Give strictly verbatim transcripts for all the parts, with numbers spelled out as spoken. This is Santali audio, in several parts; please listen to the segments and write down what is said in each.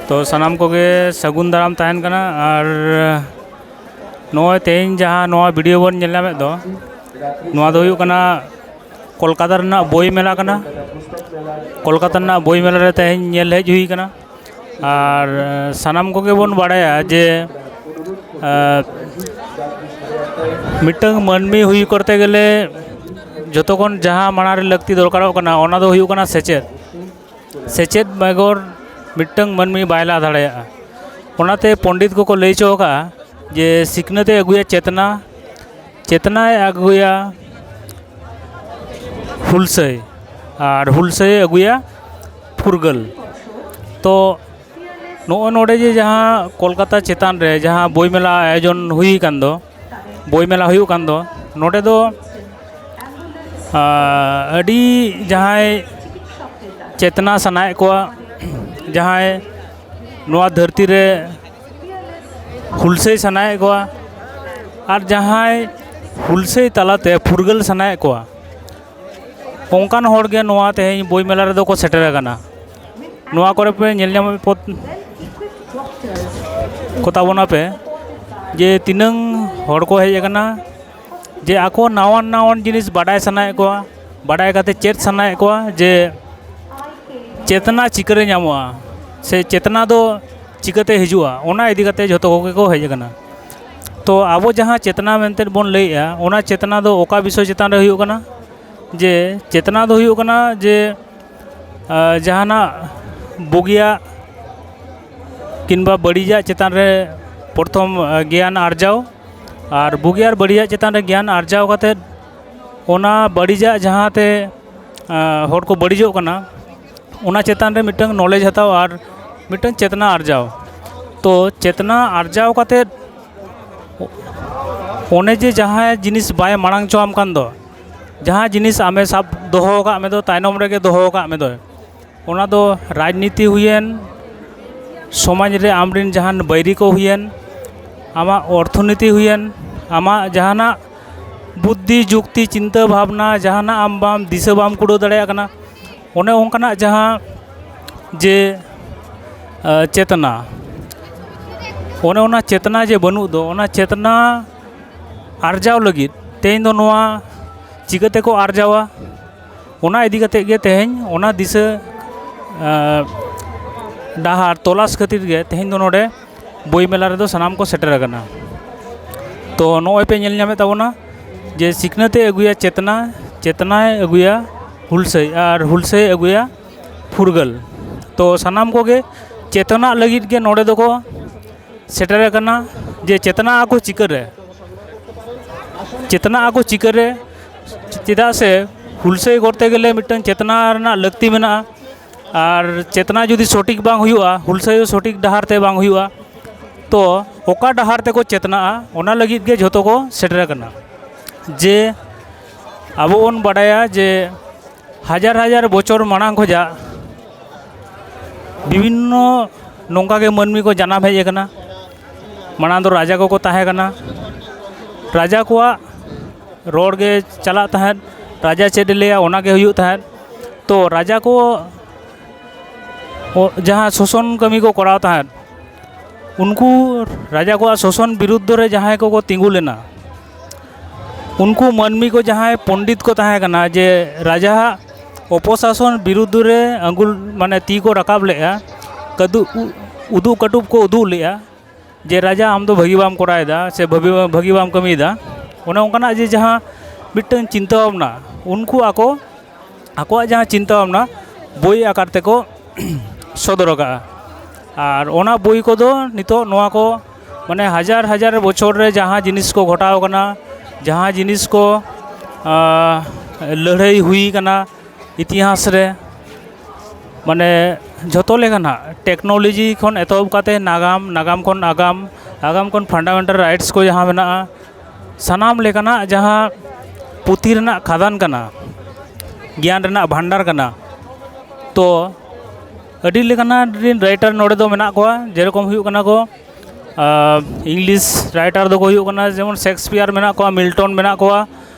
ᱛᱚ ᱥᱟᱱᱟᱢ ᱠᱚᱜᱮ ᱥᱟᱹᱜᱩᱱ ᱫᱟᱨᱟᱢ ᱛᱟᱦᱮᱱ ᱠᱟᱱᱟ᱾ ᱟᱨ ᱱᱚᱜᱼᱚᱭ ᱛᱮᱦᱮᱧ ᱡᱟᱦᱟᱸ ᱱᱚᱣᱟ ᱵᱷᱤᱰᱤᱭᱳ ᱵᱚᱱ ᱧᱮᱞ ᱧᱟᱢᱮᱫ ᱫᱚ, ᱱᱚᱣᱟ ᱫᱚ ᱦᱩᱭᱩᱜ ᱠᱟᱱᱟ ᱠᱳᱞᱠᱟᱛᱟ ᱨᱮᱱᱟᱜ ᱵᱳᱭ ᱢᱮᱞᱟ ᱠᱟᱱᱟ᱾ ᱠᱳᱞᱠᱟᱛᱟ ᱨᱮᱱᱟᱜ ᱵᱳᱭ ᱢᱮᱞᱟ ᱨᱮ ᱛᱮᱦᱮᱧ ᱧᱮᱞ ᱦᱮᱡ ᱦᱩᱭ ᱠᱟᱱᱟ᱾ ᱟᱨ ᱥᱟᱱᱟᱢ ᱠᱚᱜᱮ ᱵᱚᱱ ᱵᱟᱲᱟᱭᱟ ᱡᱮ ᱟᱨ ᱢᱤᱫᱴᱟᱝ ᱢᱟᱹᱱᱢᱤ ᱦᱩᱭ ᱠᱚᱨᱛᱮ ᱜᱮᱞᱮ ᱡᱚᱛᱚ ᱠᱷᱚᱱ ᱡᱟᱦᱟᱸ ᱢᱟᱲᱟᱝ ᱨᱮ ᱞᱟᱹᱠᱛᱤ ᱫᱚᱨᱠᱟᱨᱚᱜ ᱠᱟᱱᱟ, ᱚᱱᱟ ᱫᱚ ᱦᱩᱭᱩᱜ ᱠᱟᱱᱟ ᱥᱮᱪᱮᱫ᱾ ᱥᱮᱪᱮᱫ ᱵᱮᱜᱚᱨ ᱢᱤᱫᱴᱟᱝ ᱢᱟᱹᱱᱢᱤ ᱵᱟᱭ ᱞᱟᱦᱟ ᱫᱟᱲᱮᱭᱟᱜᱼᱟ᱾ ᱚᱱᱟᱛᱮ ᱯᱚᱱᱰᱤᱛ ᱠᱚᱠᱚ ᱞᱟᱹᱭ ᱦᱚᱪᱚ ᱟᱠᱟᱫᱼᱟ ᱡᱮ ᱥᱤᱠᱷᱱᱟᱹᱛᱮ ᱟᱹᱜᱩᱭᱟ ᱪᱮᱛᱱᱟ, ᱪᱮᱛᱱᱟᱭ ᱟᱹᱜᱩᱭᱟ ᱦᱩᱞᱥᱟᱹᱭ, ᱟᱨ ᱦᱩᱞᱥᱟᱹᱭᱮ ᱟᱹᱜᱩᱭᱟ ᱯᱷᱩᱨᱜᱟᱹᱞ᱾ ᱛᱚ ᱱᱚᱜᱼᱚ ᱱᱚᱰᱮ ᱡᱮ ᱡᱟᱦᱟᱸ ᱠᱳᱞᱠᱟᱛᱟ ᱪᱮᱛᱟᱱ ᱨᱮ ᱡᱟᱦᱟᱸ ᱵᱳᱭ ᱢᱮᱞᱟ ᱟᱭᱳᱡᱚᱱ ᱦᱩᱭ ᱟᱠᱟᱱ ᱫᱚ, ᱵᱳᱭ ᱢᱮᱞᱟ ᱦᱩᱭᱩᱜ ᱠᱟᱱ ᱫᱚ, ᱱᱚᱰᱮ ᱫᱚ ᱟᱹᱰᱤ ᱡᱟᱦᱟᱸᱭ ᱪᱮᱛᱱᱟ ᱥᱟᱱᱟᱭᱮᱫ ᱠᱚᱣᱟ, ᱡᱟᱦᱟᱸᱭ ᱱᱚᱣᱟ ᱫᱷᱟᱹᱨᱛᱤ ᱨᱮ ᱦᱩᱞᱥᱟᱹᱭ ᱥᱟᱱᱟᱭᱮᱫ ᱠᱚᱣᱟ, ᱟᱨ ᱡᱟᱦᱟᱸᱭ ᱦᱩᱞᱥᱟᱹᱭ ᱛᱟᱞᱟᱛᱮ ᱯᱷᱩᱨᱜᱟᱹᱞ ᱥᱟᱱᱟᱭᱮᱫ ᱠᱚᱣᱟ, ᱚᱱᱠᱟᱱ ᱦᱚᱲ ᱜᱮ ᱱᱚᱣᱟ ᱛᱮᱦᱮᱧ ᱵᱳᱭ ᱢᱮᱞᱟ ᱨᱮᱫᱚ ᱠᱚ ᱥᱮᱴᱮᱨ ᱟᱠᱟᱱᱟ᱾ ᱱᱚᱣᱟ ᱠᱚᱨᱮ ᱯᱮ ᱧᱮᱞ ᱧᱟᱢᱮᱫ ᱯᱚᱛ-, ᱠᱚ ᱛᱟᱵᱚᱱᱟ ᱯᱮ ᱡᱮ ᱛᱤᱱᱟᱹᱝ ᱦᱚᱲ ᱠᱚ ᱦᱮᱡ ᱟᱠᱟᱱᱟ, ᱡᱮ ᱟᱠᱚ ᱱᱟᱣᱟᱱ ᱱᱟᱣᱟᱱ ᱡᱤᱱᱤᱥ ᱵᱟᱰᱟᱭ ᱥᱟᱱᱟᱭᱮᱫ ᱠᱚᱣᱟ, ᱵᱟᱰᱟᱭ ᱠᱟᱛᱮ ᱪᱮᱫ ᱥᱟᱱᱟᱭᱮᱫ ᱠᱚᱣᱟ ᱡᱮ ᱪᱮᱛᱱᱟ ᱪᱤᱠᱟᱹᱨᱮ ᱧᱟᱢᱚᱜᱼᱟ, ᱥᱮ ᱪᱮᱛᱱᱟ ᱫᱚ ᱪᱤᱠᱟᱹᱛᱮ ᱦᱤᱡᱩᱜᱼᱟ, ᱚᱱᱟ ᱤᱫᱤ ᱠᱟᱛᱮ ᱡᱷᱚᱛᱚ ᱠᱚᱜᱮ ᱠᱚ ᱦᱮᱡ ᱟᱠᱟᱱᱟ᱾ ᱛᱚ ᱟᱵᱚ ᱡᱟᱦᱟᱸ ᱪᱮᱛᱱᱟ ᱢᱮᱱᱛᱮ ᱵᱚᱱ ᱞᱟᱹᱭᱮᱫᱼᱟ, ᱚᱱᱟ ᱪᱮᱛᱱᱟ ᱫᱚ ᱚᱠᱟ ᱵᱤᱥᱚᱭ ᱪᱮᱛᱟᱱ ᱨᱮ ᱦᱩᱭᱩᱜ ᱠᱟᱱᱟ? ᱡᱮ ᱪᱮᱛᱱᱟ ᱫᱚ ᱦᱩᱭᱩᱜ ᱠᱟᱱᱟ ᱡᱮ ᱟᱨ ᱡᱟᱦᱟᱱᱟᱜ ᱵᱩᱜᱤᱭᱟᱜ ᱠᱤᱝᱵᱟ ᱵᱟᱹᱲᱤᱡᱟᱜ ᱪᱮᱛᱟᱱ ᱨᱮ ᱯᱨᱚᱛᱷᱚᱢ, ᱟᱨ, ᱜᱮᱭᱟᱱ ᱟᱨᱡᱟᱣ, ᱟᱨ ᱵᱩᱜᱤ ᱟᱨ ᱵᱟᱹᱲᱤᱡᱟᱜ ᱪᱮᱛᱟᱱ ᱨᱮ ᱜᱮᱭᱟᱱ ᱟᱨᱡᱟᱣ ᱠᱟᱛᱮᱫ ᱚᱱᱟ ᱵᱟᱹᱲᱤᱡᱟᱜ ᱡᱟᱦᱟᱸᱛᱮ, ᱟᱨ, ᱦᱚᱲ ᱠᱚ ᱵᱟᱹᱲᱤᱡᱚᱜ ᱠᱟᱱᱟ, ᱚᱱᱟ ᱪᱮᱛᱟᱱ ᱨᱮ ᱢᱤᱫᱴᱟᱝ ᱱᱚᱞᱮᱡᱽ ᱦᱟᱛᱟᱣ ᱟᱨ ᱢᱤᱫᱴᱟᱝ ᱪᱮᱛᱱᱟ ᱟᱨᱡᱟᱣ᱾ ᱛᱚ ᱪᱮᱛᱱᱟ ᱟᱨᱡᱟᱣ ᱠᱟᱛᱮᱫ ᱚᱱᱮ ᱡᱮ ᱡᱟᱦᱟᱸ ᱡᱤᱱᱤᱥ ᱵᱟᱭ ᱢᱟᱲᱟᱝ ᱦᱚᱪᱚᱣᱟᱢ ᱠᱟᱱ ᱫᱚ, ᱡᱟᱦᱟᱸ ᱡᱤᱱᱤᱥ ᱟᱢᱮ ᱥᱟᱵ ᱫᱚᱦᱚ ᱟᱠᱟᱫ ᱢᱮ ᱫᱚ, ᱛᱟᱭᱱᱚᱢ ᱨᱮᱜᱮ ᱫᱚᱦᱚ ᱟᱠᱟᱫ ᱢᱮ ᱫᱚᱭ, ᱚᱱᱟ ᱫᱚ ᱨᱟᱡᱽᱱᱤᱛᱤ ᱦᱩᱭᱮᱱ, ᱥᱚᱢᱟᱡᱽ ᱨᱮ ᱟᱢᱨᱮᱱ ᱡᱟᱦᱟᱱ ᱵᱟᱹᱭᱨᱤ ᱠᱚ ᱦᱩᱭᱮᱱ, ᱟᱢᱟᱜ ᱚᱨᱛᱷᱚᱱᱤᱛᱤ ᱦᱩᱭᱮᱱ, ᱟᱢᱟᱜ ᱡᱟᱦᱟᱱᱟᱜ ᱵᱩᱫᱽᱫᱷᱤ, ᱡᱩᱠᱛᱤ, ᱪᱤᱱᱛᱟᱹ ᱵᱷᱟᱵᱽᱱᱟ, ᱡᱟᱦᱟᱱᱟᱜ ᱟᱢ ᱵᱟᱢ ᱫᱤᱥᱟᱹ ᱵᱟᱢ ᱠᱩᱲᱟᱹᱣ ᱫᱟᱲᱮᱭᱟᱜ ᱠᱟᱱᱟ, ᱚᱱᱮ ᱚᱱᱠᱟᱱᱟᱜ ᱡᱟᱦᱟᱸ ᱡᱮ ᱪᱮᱛᱱᱟ, ᱚᱱᱮ ᱚᱱᱟ ᱪᱮᱛᱱᱟ ᱡᱮ ᱵᱟᱹᱱᱩᱜ ᱫᱚ, ᱚᱱᱟ ᱪᱮᱛᱱᱟ ᱟᱨᱡᱟᱣ ᱞᱟᱹᱜᱤᱫ ᱛᱮᱦᱮᱧ ᱫᱚ ᱱᱚᱣᱟ ᱪᱤᱠᱟᱹ ᱛᱮᱠᱚ ᱟᱨᱡᱟᱣᱟ, ᱚᱱᱟ ᱤᱫᱤ ᱠᱟᱛᱮᱫ ᱜᱮ ᱛᱮᱦᱮᱧ ᱚᱱᱟ ᱫᱤᱥᱟᱹ ᱰᱟᱦᱟᱨ ᱛᱚᱞᱟᱥ ᱠᱷᱟᱹᱛᱤᱨ ᱜᱮ ᱛᱮᱦᱮᱧ ᱫᱚ ᱱᱚᱰᱮ ᱵᱳᱭ ᱢᱮᱞᱟ ᱨᱮᱫᱚ ᱥᱟᱱᱟᱢ ᱠᱚ ᱥᱮᱴᱮᱨ ᱟᱠᱟᱱᱟ᱾ ᱛᱚ ᱱᱚᱜᱼᱚᱭ ᱯᱮ ᱧᱮᱞ ᱧᱟᱢᱮᱫ ᱛᱟᱵᱚᱱᱟ ᱡᱮ ᱥᱤᱠᱷᱱᱟᱹᱛᱮ ᱟᱹᱜᱩᱭᱟ ᱪᱮᱛᱱᱟ, ᱪᱮᱛᱱᱟᱭ ᱟᱹᱜᱩᱭᱟ ᱦᱩᱞᱥᱟᱹᱭ, ᱟᱨ ᱦᱩᱞᱥᱟᱹᱭ ᱟᱹᱜᱩᱭᱟ ᱯᱷᱩᱨᱜᱟᱹᱞ᱾ ᱛᱚ ᱥᱟᱱᱟᱢ ᱠᱚᱜᱮ ᱪᱮᱛᱱᱟᱜ ᱞᱟᱹᱜᱤᱫ ᱜᱮ ᱱᱚᱰᱮ ᱫᱚᱠᱚ ᱥᱮᱴᱮᱨ ᱟᱠᱟᱱᱟ᱾ ᱡᱮ ᱪᱮᱛᱱᱟᱜ ᱟᱠᱚ ᱪᱤᱠᱟᱹᱨᱮ, ᱪᱮᱛᱱᱟᱜ ᱟᱠᱚ ᱪᱤᱠᱟᱹᱨᱮ, ᱪᱮᱫᱟᱜ ᱥᱮ ᱦᱩᱞᱥᱟᱹᱭ ᱠᱚᱨᱛᱮ ᱜᱮᱞᱮ ᱢᱤᱫᱴᱟᱝ ᱪᱮᱛᱱᱟ ᱨᱮᱱᱟᱜ ᱞᱟᱹᱠᱛᱤ ᱢᱮᱱᱟᱜᱼᱟ᱾ ᱟᱨ ᱪᱮᱛᱱᱟ ᱡᱩᱫᱤ ᱥᱚᱴᱷᱤᱠ ᱵᱟᱝ ᱦᱩᱭᱩᱜᱼᱟ, ᱦᱩᱞᱥᱟᱹᱭ ᱥᱚᱴᱷᱤᱠ ᱰᱟᱦᱟᱨ ᱛᱮ ᱵᱟᱝ ᱦᱩᱭᱩᱜᱼᱟ, ᱛᱚ ᱚᱠᱟ ᱰᱟᱦᱟᱨ ᱛᱮᱠᱚ ᱪᱮᱛᱱᱟᱜᱼᱟ, ᱚᱱᱟ ᱞᱟᱹᱜᱤᱫ ᱜᱮ ᱡᱷᱚᱛᱚ ᱠᱚ ᱥᱮᱴᱮᱨ ᱟᱠᱟᱱᱟ᱾ ᱡᱮ ᱟᱵᱚ ᱵᱚᱱ ᱵᱟᱰᱟᱭᱟ ᱡᱮ ᱦᱟᱡᱟᱨ ᱦᱟᱡᱟᱨ ᱵᱚᱪᱷᱚᱨ ᱢᱟᱲᱟᱝ ᱠᱷᱚᱱᱟᱜ ᱵᱤᱵᱷᱤᱱᱱᱚ ᱱᱚᱝᱠᱟ ᱜᱮ ᱢᱟᱹᱱᱢᱤ ᱠᱚ ᱡᱟᱱᱟᱢ ᱦᱮᱡ ᱟᱠᱟᱱᱟ᱾ ᱢᱟᱲᱟᱝ ᱫᱚ ᱨᱟᱡᱟ ᱠᱚᱠᱚ ᱛᱟᱦᱮᱸ ᱠᱟᱱᱟ, ᱨᱟᱡᱟ ᱠᱚᱣᱟᱜ ᱨᱚᱲ ᱜᱮ ᱪᱟᱞᱟᱜ ᱛᱟᱦᱮᱸᱫ, ᱨᱟᱡᱟ ᱪᱮᱫ ᱮ ᱞᱟᱹᱭᱟ ᱚᱱᱟ ᱜᱮ ᱦᱩᱭᱩᱜ ᱛᱟᱦᱮᱸᱫ᱾ ᱛᱚ ᱨᱟᱡᱟ ᱠᱚ ᱡᱟᱦᱟᱸ ᱥᱳᱥᱚᱱ ᱠᱟᱹᱢᱤ ᱠᱚ ᱠᱚᱨᱟᱣ ᱛᱟᱦᱮᱸᱫ, ᱩᱱᱠᱩ ᱨᱟᱡᱟ ᱠᱚᱣᱟᱜ ᱥᱳᱥᱚᱱ ᱵᱤᱨᱩᱫᱽᱫᱷᱚ ᱨᱮ ᱡᱟᱦᱟᱸᱭ ᱠᱚᱠᱚ ᱛᱤᱸᱜᱩ ᱞᱮᱱᱟ, ᱩᱱᱠᱩ ᱢᱟᱹᱱᱢᱤ ᱠᱚ ᱡᱟᱦᱟᱸᱭ ᱯᱚᱱᱰᱤᱛ ᱠᱚ ᱛᱟᱦᱮᱸ ᱠᱟᱱᱟ, ᱡᱮ ᱨᱟᱡᱟᱣᱟᱜ ᱚᱯᱚᱥᱟᱥᱚᱱ ᱵᱤᱨᱩᱫᱽ ᱨᱮ ᱟᱹᱝᱜᱩᱞ, ᱢᱟᱱᱮ, ᱛᱤ ᱠᱚ ᱨᱟᱠᱟᱵ ᱞᱮᱫᱼᱟ, ᱠᱟᱹᱫᱩ-, ᱩ-, ᱩᱫᱩᱜ ᱠᱟᱹᱴᱩᱵ ᱠᱚ ᱩᱫᱩᱜ ᱞᱮᱫᱼᱟ ᱡᱮ, "ᱨᱟᱡᱟ, ᱟᱢ ᱫᱚ ᱵᱷᱟᱹᱜᱤ ᱵᱟᱢ ᱠᱚᱨᱟᱣᱮᱫᱟ ᱥᱮ ᱵᱷᱟᱹᱜᱤ, ᱵᱷᱟᱹᱜᱤ ᱵᱟᱢ ᱠᱟᱹᱢᱤᱭᱮᱫᱟ", ᱚᱱᱮ ᱚᱱᱠᱟᱱᱟᱜ ᱡᱮ ᱡᱟᱦᱟᱸ ᱢᱤᱫᱴᱟᱝ ᱪᱤᱱᱛᱟᱹ ᱵᱷᱟᱵᱽᱱᱟ, ᱩᱱᱠᱩ ᱟᱠᱚ, ᱟᱠᱚᱣᱟᱜ ᱡᱟᱦᱟᱸ ᱪᱤᱱᱛᱟᱹ ᱵᱷᱟᱵᱽᱱᱟ ᱵᱳᱭ ᱟᱠᱟᱨ ᱛᱮᱠᱚ ᱥᱚᱫᱚᱨ ᱟᱠᱟᱫᱼᱟ᱾ ᱟᱨ ᱚᱱᱟ ᱵᱳᱭ ᱠᱚᱫᱚ ᱱᱤᱛᱚᱜ ᱱᱚᱣᱟ ᱠᱚ, ᱢᱟᱱᱮ, ᱦᱟᱡᱟᱨ ᱦᱟᱡᱟᱨ ᱵᱚᱪᱷᱚᱨ ᱨᱮ ᱡᱟᱦᱟᱸ ᱡᱤᱱᱤᱥ ᱠᱚ ᱜᱷᱚᱴᱟᱣ ᱠᱟᱱᱟ, ᱡᱟᱦᱟᱸ ᱡᱤᱱᱤᱥ ᱠᱚ, ᱟᱸ, ᱞᱟᱹᱲᱦᱟᱹᱭ ᱦᱩᱭ ᱠᱟᱱᱟ ᱤᱛᱤᱦᱟᱥ ᱨᱮ, ᱢᱟᱱᱮ, ᱡᱷᱚᱛᱚ ᱞᱮᱠᱟᱱᱟᱜ ᱴᱮᱠᱱᱳᱞᱚᱡᱤ ᱠᱷᱚᱱ ᱮᱛᱚᱦᱚᱵ ᱠᱟᱛᱮ ᱱᱟᱜᱟᱢ, ᱱᱟᱜᱟᱢ ᱠᱷᱚᱱ ᱟᱜᱟᱢ, ᱟᱜᱟᱢ ᱠᱷᱚᱱ ᱯᱷᱟᱱᱰᱟᱢᱮᱱᱴᱟᱞ ᱨᱟᱭᱤᱴᱥ ᱠᱚ ᱡᱟᱦᱟᱸ ᱢᱮᱱᱟᱜᱼᱟ, ᱥᱟᱱᱟᱢ ᱞᱮᱠᱟᱱᱟᱜ ᱡᱟᱦᱟᱸ ᱯᱩᱛᱷᱤ ᱨᱮᱱᱟᱜ ᱠᱷᱟᱫᱟᱱ ᱠᱟᱱᱟ, ᱜᱮᱭᱟᱱ ᱨᱮᱱᱟᱜ ᱵᱷᱟᱱᱰᱟᱨ ᱠᱟᱱᱟ᱾ ᱛᱚ ᱟᱹᱰᱤ ᱞᱮᱠᱟᱱᱟᱜ ᱨᱤᱱ ᱨᱟᱭᱴᱟᱨ ᱱᱚᱰᱮ ᱫᱚ ᱢᱮᱱᱟᱜ ᱠᱚᱣᱟ, ᱡᱮᱨᱚᱠᱚᱢ ᱦᱩᱭᱩᱜ ᱠᱟᱱᱟ ᱠᱚ, ᱟᱨ, ᱤᱝᱞᱤᱥ ᱨᱟᱭᱴᱟᱨ ᱫᱚᱠᱚ ᱦᱩᱭᱩᱜ ᱠᱟᱱᱟ ᱡᱮᱢᱚᱱ ᱥᱮᱠᱥᱯᱤᱭᱟᱨ ᱢᱮᱱᱟᱜ ᱠᱚᱣᱟ, ᱢᱤᱞᱴᱚᱱ ᱢᱮᱱᱟᱜ ᱠᱚᱣᱟ,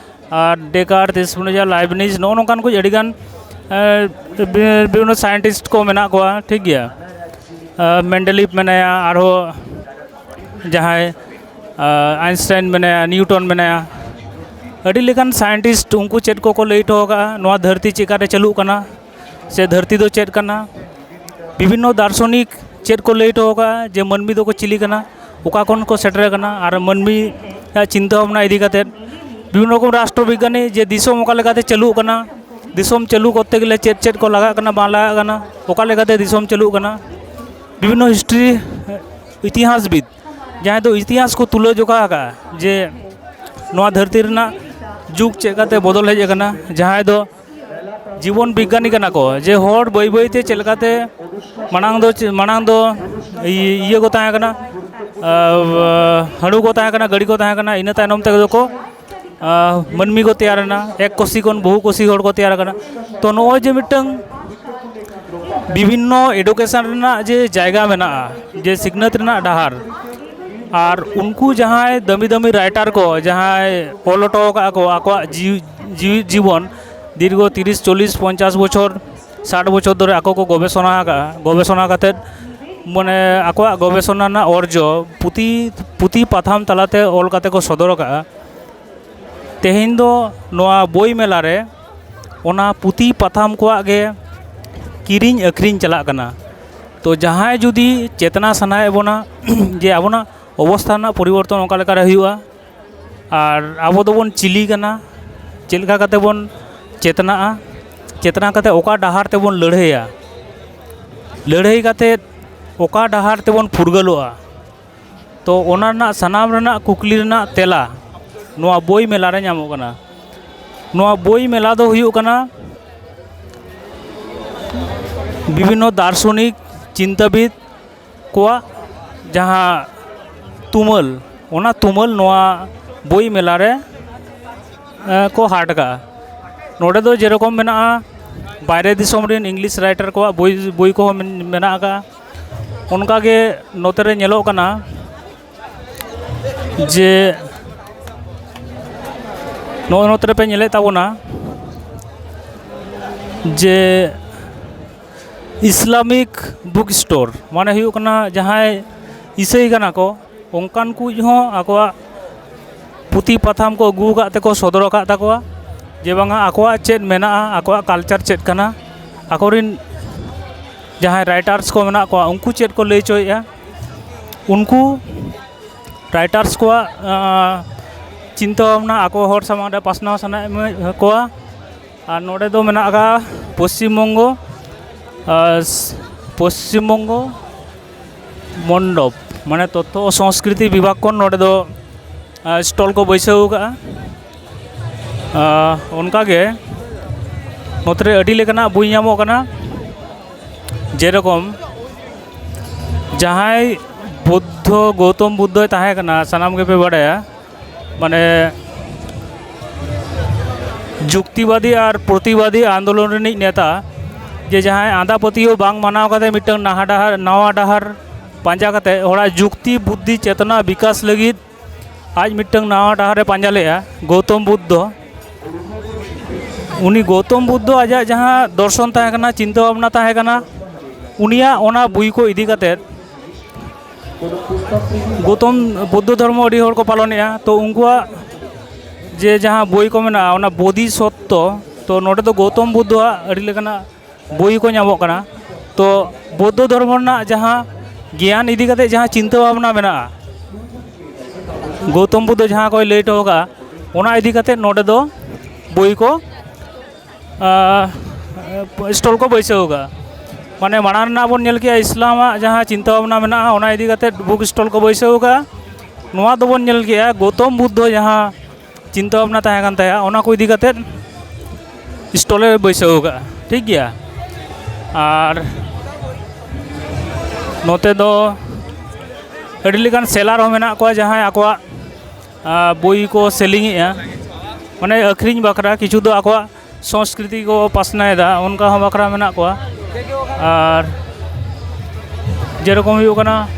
ᱟᱨ ᱰᱮᱠᱟᱨᱛ, ᱥᱯᱤᱱᱳᱡᱟ, ᱞᱟᱭᱵᱱᱤᱡᱽ, ᱱᱚᱜᱼᱚ ᱱᱚᱝᱠᱟᱱ ᱠᱚ ᱟᱹᱰᱤᱜᱟᱱ, ᱮ, ᱵᱤ-, ᱵᱤᱵᱷᱤᱱᱱᱚ ᱥᱟᱭᱮᱱᱴᱤᱥᱴ ᱠᱚ ᱢᱮᱱᱟᱜ ᱠᱚᱣᱟ, ᱴᱷᱤᱠ ᱜᱮᱭᱟ᱾ ᱢᱮᱱᱰᱮᱞᱤᱯ ᱢᱮᱱᱟᱭᱟ, ᱟᱨᱦᱚᱸ ᱡᱟᱦᱟᱸᱭ ᱟᱭᱤᱱᱥᱴᱟᱭᱤᱱ ᱢᱮᱱᱟᱭᱟ, ᱱᱤᱭᱩᱴᱚᱱ ᱢᱮᱱᱟᱭᱟ, ᱟᱹᱰᱤ ᱞᱮᱠᱟᱱ ᱥᱟᱭᱮᱱᱴᱤᱥᱴ, ᱩᱱᱠᱩ ᱪᱮᱫ ᱠᱚᱠᱚ ᱞᱟᱹᱭ ᱦᱚᱴᱚ ᱟᱠᱟᱫᱼᱟ, ᱱᱚᱣᱟ ᱫᱷᱟᱹᱨᱛᱤ ᱪᱮᱫᱠᱟᱨᱮ ᱪᱟᱹᱞᱩᱜ ᱠᱟᱱᱟ ᱥᱮ ᱫᱷᱟᱹᱨᱛᱤ ᱫᱚ ᱪᱮᱫ ᱠᱟᱱᱟ᱾ ᱵᱤᱵᱷᱤᱱᱱᱚ ᱫᱟᱨᱥᱚᱱᱤᱠ ᱪᱮᱫ ᱠᱚ ᱞᱟᱹᱭ ᱦᱚᱴᱚ ᱟᱠᱟᱫᱼᱟ ᱡᱮ ᱢᱟᱹᱱᱢᱤ ᱫᱚᱠᱚ ᱪᱤᱞᱤ ᱠᱟᱱᱟ, ᱚᱠᱟ ᱠᱷᱚᱱ ᱠᱚ ᱥᱮᱴᱮᱨ ᱟᱠᱟᱱᱟ, ᱟᱨ ᱢᱟᱹᱱᱢᱤᱭᱟᱜ ᱪᱤᱱᱛᱟᱹ ᱵᱷᱟᱵᱽᱱᱟ ᱤᱫᱤ ᱠᱟᱛᱮᱫ ᱵᱤᱵᱷᱤᱱᱱᱚ ᱨᱚᱠᱚᱢ ᱨᱟᱥᱴᱨᱚ ᱵᱤᱜᱽᱜᱟᱱᱤ ᱡᱮ ᱫᱤᱥᱚᱢ ᱚᱠᱟ ᱞᱮᱠᱟᱛᱮ ᱪᱟᱹᱞᱩᱜ ᱠᱟᱱᱟ, ᱫᱤᱥᱚᱢ ᱪᱟᱹᱞᱩ ᱠᱚᱨᱛᱮ ᱜᱮᱞᱮ ᱪᱮᱫ ᱪᱮᱫ ᱠᱚ ᱞᱟᱜᱟᱜ ᱠᱟᱱᱟ, ᱵᱟᱝ ᱞᱟᱜᱟᱜ ᱠᱟᱱᱟ, ᱚᱠᱟ ᱞᱮᱠᱟᱛᱮ ᱫᱤᱥᱚᱢ ᱪᱟᱹᱞᱩᱜ ᱠᱟᱱᱟ, ᱵᱤᱵᱷᱤᱱᱱᱚ ᱦᱤᱥᱴᱨᱤ, ᱤᱛᱤᱦᱟᱥᱵᱤᱫ ᱡᱟᱦᱟᱸᱭ ᱫᱚ ᱤᱛᱤᱦᱟᱥ ᱠᱚ ᱛᱩᱞᱟᱹ ᱡᱚᱠᱷᱟ ᱟᱠᱟᱫᱼᱟ ᱡᱮ ᱱᱚᱣᱟ ᱫᱷᱟᱹᱨᱛᱤ ᱨᱮᱱᱟᱜ ᱡᱩᱜᱽ ᱪᱮᱫ ᱞᱮᱠᱟᱛᱮ ᱵᱚᱫᱚᱞ ᱦᱮᱡ ᱟᱠᱟᱱᱟ, ᱡᱟᱦᱟᱸᱭ ᱫᱚ ᱡᱤᱵᱚᱱ ᱵᱤᱜᱽᱜᱟᱱᱤ ᱠᱟᱱᱟ ᱠᱚ, ᱡᱮ ᱦᱚᱲ ᱵᱟᱹᱭ ᱵᱟᱹᱭᱛᱮ ᱪᱮᱫ ᱞᱮᱠᱟᱛᱮ ᱢᱟᱲᱟᱝ ᱫᱚ ᱪᱮᱫ, ᱢᱟᱲᱟᱝ ᱫᱚ ᱤᱭᱟᱹ ᱠᱚ ᱛᱟᱦᱮᱸ ᱠᱟᱱᱟ, ᱦᱟᱹᱲᱩ ᱠᱚ ᱛᱟᱦᱮᱸ ᱠᱟᱱᱟ, ᱜᱟᱹᱰᱤ ᱠᱚ ᱛᱟᱦᱮᱸ ᱠᱟᱱᱟ, ᱤᱱᱟᱹ ᱛᱟᱭᱱᱚᱢ ᱛᱮᱫᱚ ᱠᱚ ᱢᱟᱹᱱᱢᱤ ᱠᱚ ᱛᱮᱭᱟᱨ ᱮᱱᱟ, ᱮᱠ ᱠᱳᱥᱤ ᱠᱷᱚᱱ ᱵᱚᱦᱩ ᱠᱳᱥᱤ ᱦᱚᱲ ᱠᱚ ᱛᱮᱭᱟᱨ ᱟᱠᱟᱱᱟ᱾ ᱛᱚ ᱱᱚᱜᱼᱚᱭ ᱡᱮ ᱢᱤᱫᱴᱟᱝ ᱵᱤᱵᱷᱤᱱᱱᱚ ᱮᱰᱩᱠᱮᱥᱚᱱ ᱨᱮᱱᱟᱜ ᱡᱮ ᱡᱟᱭᱜᱟ ᱢᱮᱱᱟᱜᱼᱟ, ᱡᱮ ᱥᱤᱠᱷᱱᱟᱹᱛ ᱨᱮᱱᱟᱜ ᱰᱟᱦᱟᱨ, ᱟᱨ ᱩᱱᱠᱩ ᱡᱟᱦᱟᱸᱭ ᱫᱟᱹᱢᱤ ᱫᱟᱹᱢᱤ ᱨᱟᱭᱴᱟᱨ ᱠᱚ ᱡᱟᱦᱟᱸᱭ ᱚᱞ ᱦᱚᱴᱚ ᱟᱠᱟᱫ ᱠᱚ ᱟᱠᱚᱣᱟᱜ ᱡᱤᱣᱤ ᱡᱤᱣᱤ ᱡᱤᱵᱚᱱ ᱫᱤᱨᱜᱷᱚ ᱛᱤᱨᱤᱥ, ᱪᱚᱞᱞᱤᱥ, ᱯᱚᱧᱪᱟᱥ ᱵᱚᱪᱷᱚᱨ, ᱥᱟᱴ ᱵᱚᱪᱷᱚᱨ ᱫᱷᱚᱨᱮ ᱟᱠᱚ ᱠᱚ ᱜᱚᱵᱮᱥᱚᱱᱟ ᱟᱠᱟᱫᱼᱟ, ᱜᱚᱵᱮᱥᱚᱱᱟ ᱠᱟᱛᱮᱫ ᱢᱟᱱᱮ ᱟᱠᱚᱣᱟᱜ ᱜᱚᱵᱮᱥᱚᱱᱟ ᱨᱮᱱᱟᱜ ᱚᱨᱡᱚ ᱯᱩᱛᱷᱤ ᱯᱩᱛᱷᱤ ᱯᱟᱛᱷᱟᱢ ᱛᱟᱞᱟᱛᱮ ᱚᱞ ᱠᱟᱛᱮ ᱠᱚ ᱥᱚᱫᱚᱨ ᱟᱠᱟᱫᱼᱟ᱾ ᱛᱮᱦᱮᱧ ᱫᱚ ᱱᱚᱣᱟ ᱵᱳᱭ ᱢᱮᱞᱟ ᱨᱮ ᱚᱱᱟ ᱯᱩᱛᱷᱤ ᱯᱟᱛᱷᱟᱢ ᱠᱚᱣᱟᱜ ᱜᱮ ᱠᱤᱨᱤᱧ ᱟᱹᱠᱷᱨᱤᱧ ᱪᱟᱞᱟᱜ ᱠᱟᱱᱟ᱾ ᱛᱚ ᱡᱟᱦᱟᱸᱭ ᱡᱩᱫᱤ ᱪᱮᱛᱱᱟ ᱥᱟᱱᱟᱭᱮᱫ ᱵᱚᱱᱟ ᱡᱮ ᱟᱵᱚᱱᱟᱜ ᱚᱵᱚᱥᱛᱷᱟ ᱨᱮᱱᱟᱜ ᱯᱚᱨᱤᱵᱚᱨᱛᱚᱱ ᱚᱠᱟ ᱞᱮᱠᱟᱨᱮ ᱦᱩᱭᱩᱜᱼᱟ, ᱟᱨ ᱟᱵᱚ ᱫᱚᱵᱚᱱ ᱪᱤᱞᱤ ᱠᱟᱱᱟ, ᱪᱮᱫ ᱞᱮᱠᱟ ᱠᱟᱛᱮ ᱵᱚᱱ ᱪᱮᱛᱱᱟᱜᱼᱟ, ᱪᱮᱛᱱᱟ ᱠᱟᱛᱮ ᱚᱠᱟ ᱰᱟᱦᱟᱨ ᱛᱮᱵᱚᱱ ᱞᱟᱹᱲᱦᱟᱹᱭᱟ, ᱞᱟᱹᱲᱦᱟᱹᱭ ᱠᱟᱛᱮ ᱚᱠᱟ ᱰᱟᱦᱟᱨ ᱛᱮᱵᱚᱱ ᱯᱷᱩᱨᱜᱟᱹᱞᱚᱜᱼᱟ, ᱛᱚ ᱚᱱᱟ ᱨᱮᱱᱟᱜ ᱥᱟᱱᱟᱢ ᱨᱮᱱᱟᱜ ᱠᱩᱠᱞᱤ ᱨᱮᱱᱟᱜ ᱛᱮᱞᱟ ᱱᱚᱣᱟ ᱵᱳᱭ ᱢᱮᱞᱟ ᱨᱮ ᱧᱟᱢᱚᱜ ᱠᱟᱱᱟ᱾ ᱱᱚᱣᱟ ᱵᱳᱭ ᱢᱮᱞᱟ ᱫᱚ ᱦᱩᱭᱩᱜ ᱠᱟᱱᱟ ᱵᱤᱵᱷᱤᱱᱱᱚ ᱫᱟᱨᱥᱚᱱᱤᱠ ᱪᱤᱱᱛᱟᱹᱵᱤᱫ ᱠᱚᱣᱟᱜ ᱡᱟᱦᱟᱸ ᱛᱩᱢᱟᱹᱞ, ᱚᱱᱟ ᱛᱩᱢᱟᱹᱞ ᱱᱚᱣᱟ ᱵᱳᱭ ᱢᱮᱞᱟ ᱨᱮ ᱮ, ᱠᱚ ᱦᱟᱴ ᱠᱟᱜᱼᱟ᱾ ᱱᱚᱰᱮ ᱫᱚ ᱡᱮᱨᱚᱠᱚᱢ ᱢᱮᱱᱟᱜᱼᱟ, ᱵᱟᱭᱨᱮ ᱫᱤᱥᱚᱢ ᱨᱮᱱ ᱤᱝᱞᱤᱥ ᱨᱟᱭᱴᱟᱨ ᱠᱚᱣᱟᱜ ᱵᱳᱭ ᱵᱳᱭ ᱠᱚᱦᱚᱸ ᱢᱮᱱ- ᱢᱮᱱᱟᱜ ᱟᱠᱟᱫᱼᱟ᱾ ᱚᱱᱠᱟᱜᱮ ᱱᱚᱛᱮ ᱨᱮ ᱧᱮᱞᱚᱜ ᱠᱟᱱᱟ ᱡᱮ ᱱᱚᱜᱼᱚᱭ ᱱᱚᱛᱮ ᱨᱮᱯᱮ ᱧᱮᱞᱮᱫ ᱛᱟᱵᱚᱱᱟ ᱡᱮ ᱤᱥᱞᱟᱢᱤᱠ ᱵᱩᱠ ᱥᱴᱳᱨ, ᱢᱟᱱᱮ ᱦᱩᱭᱩᱜ ᱠᱟᱱᱟ ᱡᱟᱦᱟᱸᱭ ᱤᱥᱟᱹᱭ ᱠᱟᱱᱟ ᱠᱚ, ᱚᱱᱠᱟᱱ ᱠᱚ ᱦᱚᱸ ᱟᱠᱚᱣᱟᱜ ᱯᱩᱛᱷᱤ ᱯᱟᱛᱷᱟᱢ ᱠᱚ ᱟᱹᱜᱩ ᱟᱠᱟᱫ ᱛᱮᱠᱚ ᱥᱚᱫᱚᱨ ᱟᱠᱟᱫ ᱛᱟᱠᱚᱣᱟ ᱡᱮ ᱵᱟᱝᱟ ᱟᱠᱚᱣᱟᱜ ᱪᱮᱫ ᱢᱮᱱᱟᱜᱼᱟ, ᱟᱠᱚᱣᱟᱜ ᱠᱟᱞᱪᱟᱨ ᱪᱮᱫ ᱠᱟᱱᱟ, ᱟᱠᱚᱨᱮᱱ ᱡᱟᱦᱟᱸᱭ ᱨᱟᱭᱴᱟᱨᱥ ᱠᱚ ᱢᱮᱱᱟᱜ ᱠᱚᱣᱟ ᱩᱱᱠᱩ ᱪᱮᱫ ᱠᱚ ᱞᱟᱹᱭ ᱦᱚᱪᱚᱭᱮᱫᱼᱟ, ᱩᱱᱠᱩ ᱨᱟᱭᱴᱟᱨᱥ ᱠᱚᱣᱟᱜ ᱟᱸ, ᱪᱤᱱᱛᱟᱹ ᱵᱷᱟᱵᱽᱱᱟ ᱟᱠᱚ ᱦᱚᱲ ᱥᱟᱢᱟᱝ ᱨᱮ ᱯᱟᱥᱱᱟᱣ ᱥᱟᱱᱟᱭᱮᱫ ᱠᱚᱣᱟ᱾ ᱟᱨ ᱱᱚᱰᱮ ᱫᱚ ᱢᱮᱱᱟᱜ ᱟᱠᱟᱫ ᱯᱚᱥᱪᱤᱢ ᱵᱚᱝᱜᱚ ᱟᱨ ᱯᱚᱥᱪᱤᱢ ᱵᱚᱝᱜᱚ ᱢᱚᱱᱰᱚᱯ, ᱢᱟᱱᱮ ᱛᱚᱛᱛᱷᱚ ᱚ ᱥᱚᱝᱥᱠᱨᱤᱛᱤ ᱵᱤᱵᱷᱟᱜᱽ ᱠᱷᱚᱱ ᱱᱚᱰᱮ ᱫᱚ ᱥᱴᱚᱞ ᱠᱚ ᱵᱟᱹᱭᱥᱟᱹᱣ ᱟᱠᱟᱫᱼᱟ᱾ ᱚᱱᱠᱟᱜᱮ ᱱᱚᱛᱮ ᱨᱮ ᱟᱹᱰᱤ ᱞᱮᱠᱟᱱᱟᱜ ᱵᱳᱭ ᱧᱟᱢᱚᱜ ᱠᱟᱱᱟ, ᱡᱮᱨᱚᱠᱚᱢ ᱡᱟᱦᱟᱸᱭ ᱵᱩᱫᱽᱫᱷᱚ, ᱜᱳᱣᱛᱚᱢ ᱵᱩᱫᱽᱫᱷᱚᱭ ᱛᱟᱦᱮᱸ ᱠᱟᱱᱟ, ᱥᱟᱱᱟᱢ ᱜᱮᱯᱮ ᱵᱟᱲᱟᱭᱟ, ᱢᱟᱱᱮ ᱡᱩᱠᱛᱤᱵᱟᱫᱤ ᱟᱨ ᱯᱨᱚᱛᱤᱵᱟᱫᱤ ᱟᱱᱫᱳᱞᱚᱱ ᱨᱤᱱᱤᱡ ᱱᱮᱛᱟ, ᱡᱮ ᱡᱟᱦᱟᱸᱭ ᱟᱸᱫᱷᱟ ᱯᱟᱹᱛᱭᱟᱹᱣ ᱵᱟᱝ ᱢᱟᱱᱟᱣ ᱠᱟᱛᱮ ᱢᱤᱫᱴᱟᱝ ᱱᱟᱦᱟ ᱰᱟᱦᱟᱨ, ᱱᱟᱣᱟ ᱰᱟᱦᱟᱨ ᱯᱟᱸᱡᱟ ᱠᱟᱛᱮ ᱦᱚᱲᱟᱜ ᱡᱩᱠᱛᱤ ᱵᱩᱫᱽᱫᱷᱤ ᱪᱮᱛᱱᱟ ᱵᱤᱠᱟᱥ ᱞᱟᱹᱜᱤᱫ ᱟᱡ ᱢᱤᱫᱴᱟᱝ ᱱᱟᱣᱟ ᱰᱟᱦᱟᱨ ᱮ ᱯᱟᱸᱡᱟ ᱞᱮᱫᱼᱟ, ᱜᱳᱣᱛᱚᱢ ᱵᱩᱫᱽᱫᱷᱚ᱾ ᱩᱱᱤ ᱜᱳᱣᱛᱚᱢ ᱵᱩᱫᱽᱫᱷᱚ ᱟᱡᱟᱜ ᱡᱟᱦᱟᱸ ᱫᱚᱨᱥᱚᱱ ᱛᱟᱦᱮᱸ ᱠᱟᱱᱟ, ᱪᱤᱱᱛᱟᱹ ᱵᱷᱟᱵᱽᱱᱟ ᱛᱟᱦᱮᱸ ᱠᱟᱱᱟ, ᱩᱱᱤᱭᱟᱜ ᱚᱱᱟ ᱵᱳᱭ ᱠᱚ ᱤᱫᱤ ᱠᱟᱛᱮᱫ ᱜᱳᱣᱛᱚᱢ ᱵᱩᱫᱽᱫᱷᱚ ᱫᱷᱚᱨᱢᱚ ᱟᱹᱰᱤ ᱦᱚᱲ ᱠᱚ ᱯᱟᱞᱚᱱᱮᱜᱼᱟ᱾ ᱛᱚ ᱩᱱᱠᱩᱣᱟᱜ ᱡᱮ ᱡᱟᱦᱟᱸ ᱵᱳᱭ ᱠᱚ ᱢᱮᱱᱟᱜᱼᱟ, ᱚᱱᱟ ᱵᱳᱫᱷᱤ ᱥᱚᱛᱛᱚ, ᱛᱚ ᱱᱚᱰᱮ ᱫᱚ ᱜᱳᱣᱛᱚᱢ ᱵᱩᱫᱽᱫᱷᱚᱣᱟᱜ ᱟᱹᱰᱤ ᱞᱮᱠᱟᱱᱟᱜ ᱵᱳᱭ ᱠᱚ ᱧᱟᱢᱚᱜ ᱠᱟᱱᱟ᱾ ᱛᱚ ᱵᱳᱫᱽᱫᱷᱚ ᱫᱷᱚᱨᱢᱚ ᱨᱮᱱᱟᱜ ᱡᱟᱦᱟᱸ ᱜᱮᱭᱟᱱ ᱤᱫᱤ ᱠᱟᱛᱮ ᱡᱟᱦᱟᱸ ᱪᱤᱱᱛᱟᱹ ᱵᱷᱟᱵᱽᱱᱟ ᱢᱮᱱᱟᱜᱼᱟ, ᱜᱳᱣᱛᱚᱢ ᱵᱩᱫᱽᱫᱷᱚ ᱡᱟᱦᱟᱸ ᱠᱚᱭ ᱞᱟᱹᱭ ᱦᱚᱴᱚ ᱟᱠᱟᱫᱼᱟ, ᱚᱱᱟ ᱤᱫᱤ ᱠᱟᱛᱮ ᱱᱚᱰᱮ ᱫᱚ ᱵᱳᱭ ᱠᱚ ᱥᱴᱚᱞ ᱠᱚ ᱵᱟᱹᱭᱥᱟᱹᱣ ᱟᱠᱟᱫᱼᱟ᱾ ᱢᱟᱱᱮ ᱢᱟᱲᱟᱝ ᱨᱮᱱᱟᱜ ᱵᱚᱱ ᱧᱮᱞ ᱠᱮᱜᱼᱟ ᱤᱥᱞᱟᱢᱟᱜ ᱡᱟᱦᱟᱸ ᱪᱤᱱᱛᱟᱹ ᱵᱷᱟᱵᱽᱱᱟ ᱢᱮᱱᱟᱜᱼᱟ, ᱚᱱᱟ ᱤᱫᱤ ᱠᱟᱛᱮ ᱵᱩᱠ ᱥᱴᱚᱞ ᱠᱚ ᱵᱟᱹᱭᱥᱟᱹᱣ ᱟᱠᱟᱫᱼᱟ᱾ ᱱᱚᱣᱟ ᱫᱚᱵᱚᱱ ᱧᱮᱞ ᱠᱮᱜᱼᱟ ᱜᱳᱣᱛᱚᱢ ᱵᱩᱫᱽᱫᱷᱚ ᱡᱟᱦᱟᱸ ᱪᱤᱱᱛᱟᱹ ᱵᱷᱟᱵᱽᱱᱟ ᱛᱟᱦᱮᱸ ᱠᱟᱱ ᱛᱟᱭᱟ, ᱚᱱᱟ ᱠᱚ ᱤᱫᱤ ᱠᱟᱛᱮ ᱥᱴᱚᱞᱮ ᱵᱟᱹᱭᱥᱟᱹᱣ ᱟᱠᱟᱫᱼᱟ, ᱴᱷᱤᱠ ᱜᱮᱭᱟ᱾ ᱟᱨ ᱱᱚᱛᱮ ᱫᱚ ᱟᱹᱰᱤ ᱞᱮᱠᱟᱱ ᱥᱮᱞᱟᱨ ᱦᱚᱸ ᱢᱮᱱᱟᱜ ᱠᱚᱣᱟ, ᱡᱟᱦᱟᱸᱭ ᱟᱠᱚᱣᱟᱜ ᱟᱨ ᱵᱳᱭ ᱠᱚ ᱥᱮᱞᱤᱝ ᱮᱫᱼᱟ, ᱢᱟᱱᱮ ᱟᱹᱠᱷᱨᱤᱧ ᱵᱟᱠᱷᱨᱟ, ᱠᱤᱪᱷᱩ ᱫᱚ ᱟᱠᱚᱣᱟᱜ ᱥᱚᱝᱥᱠᱨᱤᱛᱤ ᱠᱚ ᱯᱟᱥᱱᱟᱣᱮᱫᱟ, ᱚᱱᱠᱟ ᱦᱚᱸ ᱵᱟᱠᱷᱨᱟ ᱢᱮᱱᱟᱜ ᱠᱚᱣᱟ᱾ ᱟᱨ ᱡᱮᱨᱚᱠᱚᱢ ᱦᱩᱭᱩᱜ ᱠᱟᱱᱟ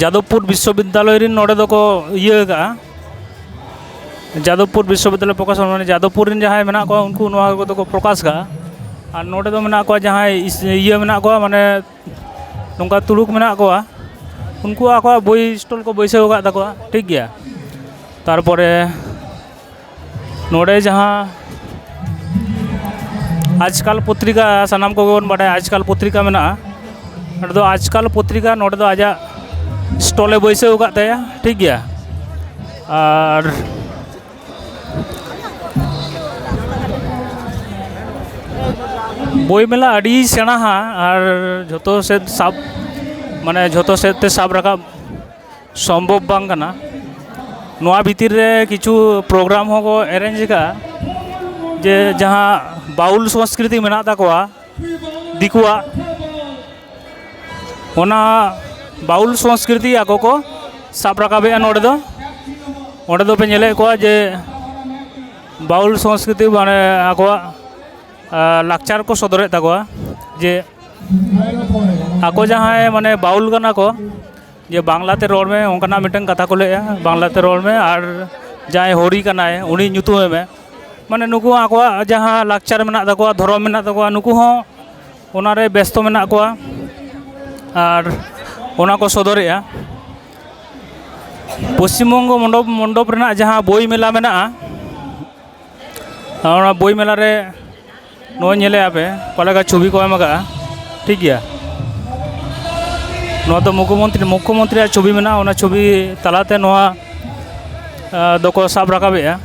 ᱡᱟᱫᱚᱵᱽᱯᱩᱨ ᱵᱤᱥᱥᱚᱵᱤᱫᱽᱫᱟᱞᱚᱭ ᱨᱮᱱ ᱱᱚᱰᱮ ᱫᱚᱠᱚ ᱤᱭᱟᱹ ᱟᱠᱟᱫᱼᱟ, ᱡᱟᱫᱚᱵᱽᱯᱩᱨ ᱵᱤᱥᱥᱚᱵᱤᱫᱽᱫᱟᱞᱚᱭ ᱯᱨᱚᱠᱟᱥᱚᱱ, ᱢᱟᱱᱮ ᱡᱟᱫᱚᱵᱽᱯᱩᱨ ᱨᱮᱱ ᱡᱟᱦᱟᱸᱭ ᱢᱮᱱᱟᱜ ᱠᱚᱣᱟ ᱩᱱᱠᱩ ᱱᱚᱣᱟ ᱠᱚᱫᱚ ᱠᱚ ᱯᱨᱚᱠᱟᱥ ᱟᱠᱟᱫᱼᱟ᱾ ᱟᱨ ᱱᱚᱰᱮ ᱫᱚ ᱢᱮᱱᱟᱜ ᱠᱚᱣᱟ ᱡᱟᱦᱟᱸᱭ ᱤᱥ- ᱤᱭᱟᱹ ᱢᱮᱱᱟᱜ ᱠᱚᱣᱟ, ᱢᱟᱱᱮ ᱱᱚᱝᱠᱟ ᱛᱩᱲᱩᱠ ᱢᱮᱱᱟᱜ ᱠᱚᱣᱟ, ᱩᱱᱠᱩ ᱟᱠᱚᱣᱟᱜ ᱵᱳᱭ ᱥᱴᱚᱞ ᱠᱚ ᱵᱟᱹᱭᱥᱟᱹᱣ ᱟᱠᱟᱫ ᱛᱟᱠᱚᱣᱟ, ᱴᱷᱤᱠ ᱜᱮᱭᱟ᱾ ᱛᱟᱨᱯᱚᱨᱮ ᱱᱚᱰᱮ ᱡᱟᱦᱟᱸ ᱟᱡᱽᱠᱟᱞ ᱯᱚᱛᱨᱤᱠᱟ, ᱥᱟᱱᱟᱢ ᱠᱚᱜᱮ ᱵᱚᱱ ᱵᱟᱰᱟᱭᱟ ᱟᱡᱽᱠᱟᱞ ᱯᱚᱛᱨᱤᱠᱟ ᱢᱮᱱᱟᱜᱼᱟ, ᱱᱚᱰᱮ ᱫᱚ ᱟᱡᱽᱠᱟᱞ ᱯᱚᱛᱨᱤᱠᱟ ᱱᱚᱰᱮ ᱫᱚ ᱟᱡᱟᱜ ᱥᱴᱚᱞᱮ ᱵᱟᱹᱭᱥᱟᱹᱣ ᱟᱠᱟᱫ ᱛᱟᱭᱟ, ᱴᱷᱤᱠ ᱜᱮᱭᱟ᱾ ᱟᱨ ᱵᱳᱭ ᱢᱮᱞᱟ ᱟᱹᱰᱤ ᱥᱮᱬᱟᱣᱟ, ᱟᱨ ᱡᱷᱚᱛᱚ ᱥᱮᱫ ᱥᱟᱵ, ᱢᱟᱱᱮ ᱡᱷᱚᱛᱚ ᱥᱮᱫ ᱛᱮ ᱥᱟᱵ ᱨᱟᱠᱟᱵ ᱥᱚᱢᱵᱷᱚᱵ ᱵᱟᱝ ᱠᱟᱱᱟ᱾ ᱱᱚᱣᱟ ᱵᱷᱤᱛᱤᱨ ᱨᱮ ᱠᱤᱪᱷᱩ ᱯᱨᱳᱜᱨᱟᱢ ᱦᱚᱸᱠᱚ ᱮᱨᱮᱧᱡᱽ ᱟᱠᱟᱫᱼᱟ, ᱡᱮ ᱡᱟᱦᱟᱸ ᱵᱟᱣᱩᱞ ᱥᱚᱝᱥᱠᱨᱤᱛᱤ ᱢᱮᱱᱟᱜ ᱛᱟᱠᱚᱣᱟ ᱫᱤᱠᱩᱣᱟᱜ, ᱚᱱᱟ ᱵᱟᱣᱩᱞ ᱥᱚᱝᱥᱠᱨᱤᱛᱤ ᱟᱠᱚ ᱠᱚ ᱥᱟᱵ ᱨᱟᱠᱟᱵᱮᱜᱼᱟ ᱱᱚᱰᱮ ᱫᱚ᱾ ᱚᱸᱰᱮ ᱫᱚᱯᱮ ᱧᱮᱞᱮᱫ ᱠᱚᱣᱟ ᱡᱮ ᱵᱟᱣᱩᱞ ᱥᱚᱝᱥᱠᱨᱤᱛᱤ, ᱢᱟᱱᱮ ᱟᱠᱚᱣᱟᱜ, ᱟᱸ, ᱞᱟᱠᱪᱟᱨ ᱠᱚ ᱥᱚᱫᱚᱨᱮᱫ ᱛᱟᱠᱚᱣᱟ, ᱡᱮ ᱟᱠᱚ ᱡᱟᱦᱟᱸᱭ ᱢᱟᱱᱮ ᱵᱟᱣᱩᱞ ᱠᱟᱱᱟ ᱠᱚ, ᱡᱮ ᱵᱟᱝᱞᱟᱛᱮ ᱨᱚᱲ ᱢᱮ, ᱚᱱᱠᱟᱱᱟᱜ ᱢᱤᱫᱴᱟᱝ ᱠᱟᱛᱷᱟ ᱠᱚ ᱞᱟᱹᱭᱮᱜᱼᱟ, ᱵᱟᱝᱞᱟᱛᱮ ᱨᱚᱲ ᱢᱮ, ᱟᱨ ᱡᱟᱦᱟᱸᱭ ᱦᱚᱲᱤ ᱠᱟᱱᱟᱭ ᱩᱱᱤ ᱧᱩᱛᱩᱢᱮ ᱢᱮ᱾ ᱢᱟᱱᱮ ᱱᱩᱠᱩ ᱟᱠᱚᱣᱟᱜ ᱡᱟᱦᱟᱸ ᱞᱟᱠᱪᱟᱨ ᱢᱮᱱᱟᱜ ᱛᱟᱠᱚᱣᱟ, ᱫᱷᱚᱨᱚᱢ ᱢᱮᱱᱟᱜ ᱛᱟᱠᱚᱣᱟ, ᱱᱩᱠᱩ ᱦᱚᱸ ᱚᱱᱟᱨᱮ ᱵᱮᱥᱛᱚ ᱢᱮᱱᱟᱜ ᱠᱚᱣᱟ ᱟᱨ ᱚᱱᱟ ᱠᱚ ᱥᱚᱫᱚᱨᱮᱜᱼᱟ᱾ ᱯᱚᱥᱪᱤᱢᱵᱚᱝᱜᱚ ᱢᱚᱱᱰᱚᱯ, ᱢᱚᱱᱰᱚᱯ ᱨᱮᱱᱟᱜ ᱡᱟᱦᱟᱸ ᱵᱳᱭ ᱢᱮᱞᱟ ᱢᱮᱱᱟᱜᱼᱟ, ᱚᱱᱟ ᱵᱳᱭ ᱢᱮᱞᱟ ᱨᱮ ᱱᱚᱜᱼᱚᱭ ᱧᱮᱞᱮᱜᱼᱟ ᱯᱮ, ᱚᱠᱟ ᱞᱮᱠᱟ ᱪᱷᱚᱵᱤ ᱠᱚ ᱮᱢ ᱟᱠᱟᱫᱼᱟ, ᱴᱷᱤᱠ ᱜᱮᱭᱟ᱾ ᱱᱚᱣᱟ ᱫᱚ ᱢᱩᱠᱷᱚᱢᱚᱱᱛᱨᱤ, ᱢᱩᱠᱷᱚᱢᱚᱱᱛᱨᱤᱭᱟᱜ ᱪᱷᱚᱵᱤ ᱢᱮᱱᱟᱜᱼᱟ, ᱚᱱᱟ ᱪᱷᱚᱵᱤ ᱛᱟᱞᱟᱛᱮ ᱱᱚᱣᱟ, ᱟᱸ, ᱫᱚᱠᱚ ᱥᱟᱵ ᱨᱟᱠᱟᱵᱮᱜᱼᱟ᱾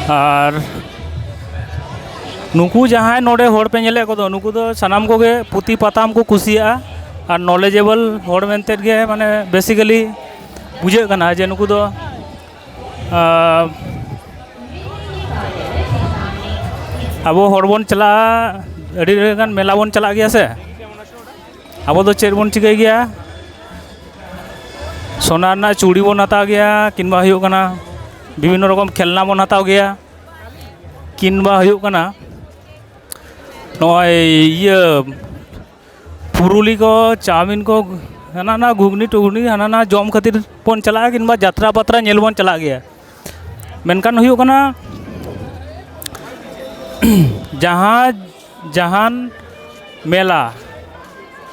ᱟᱨ ᱱᱩᱠᱩ ᱡᱟᱦᱟᱸᱭ ᱱᱚᱰᱮ ᱦᱚᱲ ᱯᱮ ᱧᱮᱞᱮᱫ ᱠᱚᱫᱚ, ᱱᱩᱠᱩ ᱫᱚ ᱥᱟᱱᱟᱢ ᱠᱚᱜᱮ ᱯᱩᱛᱷᱤ ᱯᱟᱛᱟᱢ ᱠᱚ ᱠᱩᱥᱤᱭᱟᱜᱼᱟ᱾ ᱟᱨ ᱱᱚᱞᱮᱡᱮᱵᱚᱞ ᱦᱚᱲ ᱢᱮᱱᱛᱮᱫ ᱜᱮ, ᱢᱟᱱᱮ, ᱵᱮᱥᱤᱠᱟᱞᱤ ᱵᱩᱡᱷᱟᱹᱜ ᱠᱟᱱᱟ ᱡᱮ ᱱᱩᱠᱩ ᱫᱚ, ᱟᱸ, ᱟᱵᱚ ᱦᱚᱲ ᱵᱚᱱ ᱪᱟᱞᱟᱜᱼᱟ, ᱟᱹᱰᱤ ᱞᱮᱠᱟᱱ ᱢᱮᱞᱟ ᱵᱚᱱ ᱪᱟᱞᱟᱜ ᱜᱮᱭᱟ ᱥᱮ᱾ ᱟᱵᱚ ᱫᱚ ᱪᱮᱫ ᱵᱚᱱ ᱪᱤᱠᱟᱹᱭ ᱜᱮᱭᱟ? ᱥᱚᱱᱟ ᱨᱮᱱᱟᱜ ᱪᱩᱲᱤ ᱵᱚᱱ ᱦᱟᱛᱟᱣ ᱜᱮᱭᱟ, ᱠᱤᱝᱵᱟ ᱦᱩᱭᱩᱜ ᱠᱟᱱᱟ ᱵᱤᱵᱷᱤᱱᱱᱚ ᱨᱚᱠᱚᱢ ᱠᱷᱮᱞᱱᱟ ᱵᱚᱱ ᱦᱟᱛᱟᱣ ᱜᱮᱭᱟ, ᱠᱤᱝᱵᱟ ᱦᱩᱭᱩᱜ ᱠᱟᱱᱟ ᱱᱚᱜᱼᱚᱭ ᱤᱭᱟᱹ ᱯᱩᱨᱩᱞᱤ ᱠᱚ, ᱪᱟᱣᱢᱤᱱ ᱠᱚ, ᱦᱟᱱᱟ ᱱᱟ ᱜᱷᱩᱜᱽᱱᱤ ᱴᱩᱜᱽᱱᱤ, ᱦᱟᱱᱟ ᱱᱟ ᱡᱚᱢ ᱠᱷᱟᱹᱛᱤᱨ ᱵᱚᱱ ᱪᱟᱞᱟᱜᱼᱟ, ᱠᱤᱝᱵᱟ ᱡᱟᱛᱨᱟ ᱯᱟᱛᱨᱟ ᱧᱮᱞ ᱵᱚᱱ ᱪᱟᱞᱟᱜ ᱜᱮᱭᱟ᱾ ᱢᱮᱱᱠᱷᱟᱱ ᱦᱩᱭᱩᱜ ᱠᱟᱱᱟ, ᱡᱟᱦᱟᱸ ᱡᱟᱦᱟᱱ ᱢᱮᱞᱟ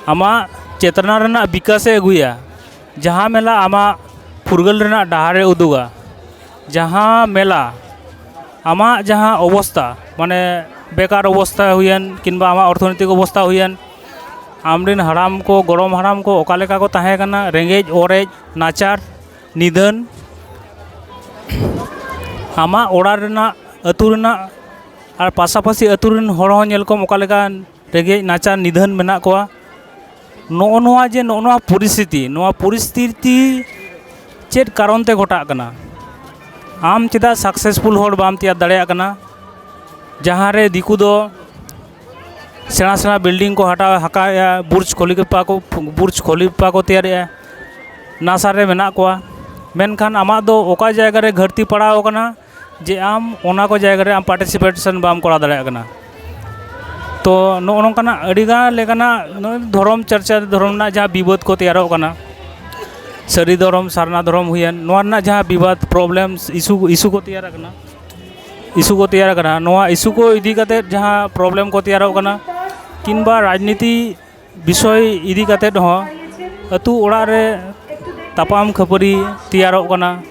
ᱟᱢᱟᱜ ᱪᱮᱛᱱᱟ ᱨᱮᱱᱟᱜ ᱵᱤᱠᱟᱥᱮ ᱟᱹᱜᱩᱭᱟ, ᱡᱟᱦᱟᱸ ᱢᱮᱞᱟ ᱟᱢᱟᱜ ᱯᱷᱩᱨᱜᱟᱹᱞ ᱨᱮᱱᱟᱜ ᱰᱟᱦᱟᱨᱮ ᱩᱫᱩᱜᱟ, ᱡᱟᱦᱟᱸ ᱢᱮᱞᱟ ᱟᱢᱟᱜ ᱡᱟᱦᱟᱸ ᱚᱵᱚᱥᱛᱟ, ᱢᱟᱱᱮ ᱵᱮᱠᱟᱨ ᱚᱵᱚᱥᱛᱟ ᱦᱩᱭᱮᱱ ᱠᱤᱝᱵᱟ ᱟᱢᱟᱜ ᱚᱨᱛᱷᱚᱱᱳᱭᱛᱤᱠ ᱚᱵᱚᱥᱛᱟ ᱦᱩᱭᱮᱱ, ᱟᱢᱨᱮᱱ ᱦᱟᱲᱟᱢ ᱠᱚ, ᱜᱚᱲᱚᱢ ᱦᱟᱲᱟᱢ ᱠᱚ ᱚᱠᱟ ᱞᱮᱠᱟ ᱠᱚ ᱛᱟᱦᱮᱸ ᱠᱟᱱᱟ, ᱨᱮᱸᱜᱮᱡ ᱚᱨᱮᱡ, ᱱᱟᱪᱟᱨ ᱱᱤᱫᱷᱟᱹᱱ, ᱟᱢᱟᱜ ᱚᱲᱟᱜ ᱨᱮᱱᱟᱜ, ᱟᱹᱛᱩ ᱨᱮᱱᱟᱜ ᱟᱨ ᱯᱟᱥᱟᱯᱟᱥᱤ ᱟᱹᱛᱩ ᱨᱮᱱ ᱦᱚᱲ ᱦᱚᱸ ᱧᱮᱞ ᱠᱚᱢ ᱚᱠᱟ ᱞᱮᱠᱟ ᱨᱮᱸᱜᱮᱡ ᱱᱟᱪᱟᱨ ᱱᱤᱫᱷᱟᱹᱱ ᱢᱮᱱᱟᱜ ᱠᱚᱣᱟ᱾ ᱱᱚᱜᱼᱚ ᱱᱚᱣᱟ ᱡᱮ ᱱᱚᱜᱼᱚ ᱱᱚᱣᱟ ᱯᱚᱨᱤᱥᱛᱷᱤᱛᱤ, ᱱᱚᱣᱟ ᱯᱚᱨᱤᱥᱛᱷᱤᱛᱤ ᱪᱮᱫ ᱠᱟᱨᱚᱱ ᱛᱮ ᱜᱷᱚᱴᱟᱜ ᱠᱟᱱᱟ? ᱟᱢ ᱪᱮᱫᱟᱜ ᱥᱟᱠᱥᱮᱥᱯᱷᱩᱞ ᱦᱚᱲ ᱵᱟᱢ ᱛᱮᱭᱟᱨ ᱫᱟᱲᱮᱭᱟᱜ ᱠᱟᱱᱟ? ᱡᱟᱦᱟᱸ ᱨᱮ ᱫᱤᱠᱩ ᱫᱚ ᱥᱮᱬᱟ ᱥᱮᱬᱟ ᱵᱤᱞᱰᱤᱝ ᱠᱚ ᱦᱟᱴᱟᱣ ᱦᱟᱠᱟᱣᱮᱫᱼᱟ, ᱵᱩᱨᱡᱽ ᱠᱷᱚᱞᱤᱯᱟ ᱠᱚ, ᱵᱩᱨᱡᱽ ᱠᱷᱚᱞᱤᱯᱟ ᱠᱚ ᱛᱮᱭᱟᱨᱮᱜᱼᱟ, ᱱᱟᱥᱟ ᱨᱮ ᱢᱮᱱᱟᱜ ᱠᱚᱣᱟ᱾ ᱢᱮᱱᱠᱷᱟᱱ ᱟᱢᱟᱜ ᱫᱚ ᱚᱠᱟ ᱡᱟᱭᱜᱟ ᱨᱮ ᱜᱷᱟᱹᱴᱛᱤ ᱯᱟᱲᱟᱣ ᱟᱠᱟᱱᱟ ᱡᱮ ᱟᱢ ᱚᱱᱟ ᱠᱚ ᱡᱟᱭᱜᱟ ᱨᱮ ᱟᱢ ᱯᱟᱨᱴᱤᱥᱤᱯᱮᱥᱚᱱ ᱵᱟᱢ ᱠᱚᱨᱟᱣ ᱫᱟᱲᱮᱭᱟᱜ ᱠᱟᱱᱟ? ᱛᱚ ᱱᱚᱜᱼᱚ ᱱᱚᱝᱠᱟᱱᱟᱜ ᱟᱹᱰᱤᱜᱟᱱ ᱞᱮᱠᱟᱱᱟᱜ ᱱᱚᱜᱼᱚᱭ ᱫᱷᱚᱨᱚᱢ ᱪᱟᱨᱪᱟ, ᱫᱷᱚᱨᱚᱢ ᱨᱮᱱᱟᱜ ᱡᱟᱦᱟᱸ ᱵᱤᱵᱟᱹᱫ ᱠᱚ ᱛᱮᱭᱟᱨᱚᱜ ᱠᱟᱱᱟ, ᱥᱟᱹᱨᱤ ᱫᱷᱚᱨᱚᱢ, ᱥᱟᱨᱱᱟ ᱫᱷᱚᱨᱚᱢ ᱦᱩᱭᱮᱱ, ᱱᱚᱣᱟ ᱨᱮᱱᱟᱜ ᱡᱟᱦᱟᱸ ᱵᱤᱵᱟᱫ, ᱯᱨᱚᱵᱞᱮᱢ, ᱤᱥᱩ, ᱤᱥᱩ ᱠᱚ ᱛᱮᱭᱟᱨ ᱟᱠᱟᱱᱟ, ᱤᱥᱩ ᱠᱚ ᱛᱮᱭᱟᱨ ᱟᱠᱟᱱᱟ, ᱱᱚᱣᱟ ᱤᱥᱩ ᱠᱚ ᱤᱫᱤ ᱠᱟᱛᱮᱫ ᱡᱟᱦᱟᱸ ᱯᱨᱚᱵᱞᱮᱢ ᱠᱚ ᱛᱮᱭᱟᱨᱚᱜ ᱠᱟᱱᱟ ᱠᱤᱝᱵᱟ ᱨᱟᱡᱽᱱᱤᱛᱤ ᱵᱤᱥᱚᱭ ᱤᱫᱤ ᱠᱟᱛᱮᱫ ᱦᱚᱸ ᱟᱹᱛᱩ ᱚᱲᱟᱜ ᱨᱮ ᱛᱟᱯᱟᱢ ᱠᱷᱟᱹᱯᱟᱹᱨᱤ ᱛᱮᱭᱟᱨᱚᱜ ᱠᱟᱱᱟ᱾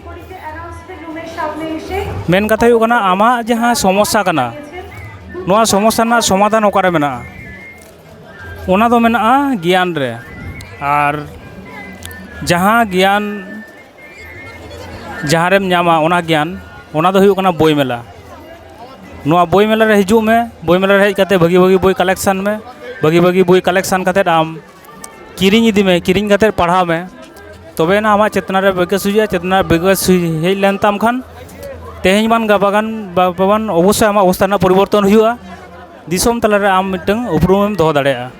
ᱢᱮᱱ ᱠᱟᱛᱷᱟ ᱦᱩᱭᱩᱜ ᱠᱟᱱᱟ, ᱟᱢᱟᱜ ᱡᱟᱦᱟᱸ ᱥᱚᱢᱚᱥᱥᱟ ᱠᱟᱱᱟ, ᱱᱚᱣᱟ ᱥᱚᱢᱚᱥᱥᱟ ᱨᱮᱱᱟᱜ ᱥᱚᱢᱟᱫᱷᱟᱱ ᱚᱠᱟᱨᱮ ᱢᱮᱱᱟᱜᱼᱟ? ᱚᱱᱟ ᱫᱚ ᱢᱮᱱᱟᱜᱼᱟ ᱜᱮᱭᱟᱱ ᱨᱮ᱾ ᱟᱨ ᱡᱟᱦᱟᱸ ᱜᱮᱭᱟᱱ, ᱡᱟᱦᱟᱸ ᱨᱮᱢ ᱧᱟᱢᱟ ᱚᱱᱟ ᱜᱮᱭᱟᱱ, ᱚᱱᱟ ᱫᱚ ᱦᱩᱭᱩᱜ ᱠᱟᱱᱟ ᱵᱳᱭ ᱢᱮᱞᱟ᱾ ᱱᱚᱣᱟ ᱵᱳᱭ ᱢᱮᱞᱟ ᱨᱮ ᱦᱤᱡᱩᱜ ᱢᱮ, ᱵᱳᱭ ᱢᱮᱞᱟ ᱨᱮ ᱦᱮᱡ ᱠᱟᱛᱮ ᱵᱷᱟᱹᱜᱤ ᱵᱷᱟᱹᱜᱤ ᱵᱳᱭ ᱠᱟᱞᱮᱠᱥᱚᱱ ᱢᱮ, ᱵᱷᱟᱹᱜᱤ ᱵᱷᱟᱹᱜᱤ ᱵᱳᱭ ᱠᱟᱞᱮᱠᱥᱚᱱ ᱠᱟᱛᱮ ᱟᱢ ᱠᱤᱨᱤᱧ ᱤᱫᱤ ᱢᱮ, ᱠᱤᱨᱤᱧ ᱠᱟᱛᱮ ᱯᱟᱲᱦᱟᱣ ᱢᱮ, ᱛᱚᱵᱮ ᱮᱱᱟ ᱟᱢᱟᱜ ᱪᱮᱛᱱᱟ ᱨᱮ ᱵᱤᱠᱟᱥ ᱦᱤᱡᱩᱜᱼᱟ᱾ ᱪᱮᱛᱱᱟ ᱨᱮ ᱵᱤᱠᱟᱥ ᱦᱩᱭ-, ᱦᱮᱡ ᱞᱮᱱ ᱛᱟᱢ ᱠᱷᱟᱱ ᱛᱮᱦᱮᱧ ᱵᱟᱝ ᱜᱟᱯᱟ ᱜᱟᱱ ᱵᱟ-, ᱵᱟᱵᱟᱱ ᱚᱵᱚᱥᱥᱳᱭ ᱟᱢᱟᱜ ᱚᱵᱚᱥᱛᱷᱟ ᱨᱮᱱᱟᱜ ᱯᱚᱨᱤᱵᱚᱨᱛᱚᱱ ᱦᱩᱭᱩᱜᱼᱟ᱾ ᱫᱤᱥᱚᱢ ᱛᱟᱞᱟᱨᱮ ᱟᱢ ᱢᱤᱫᱴᱟᱝ ᱩᱯᱨᱩᱢᱮᱢ ᱫᱚᱦᱚ ᱫᱟᱲᱮᱭᱟᱜᱼᱟ᱾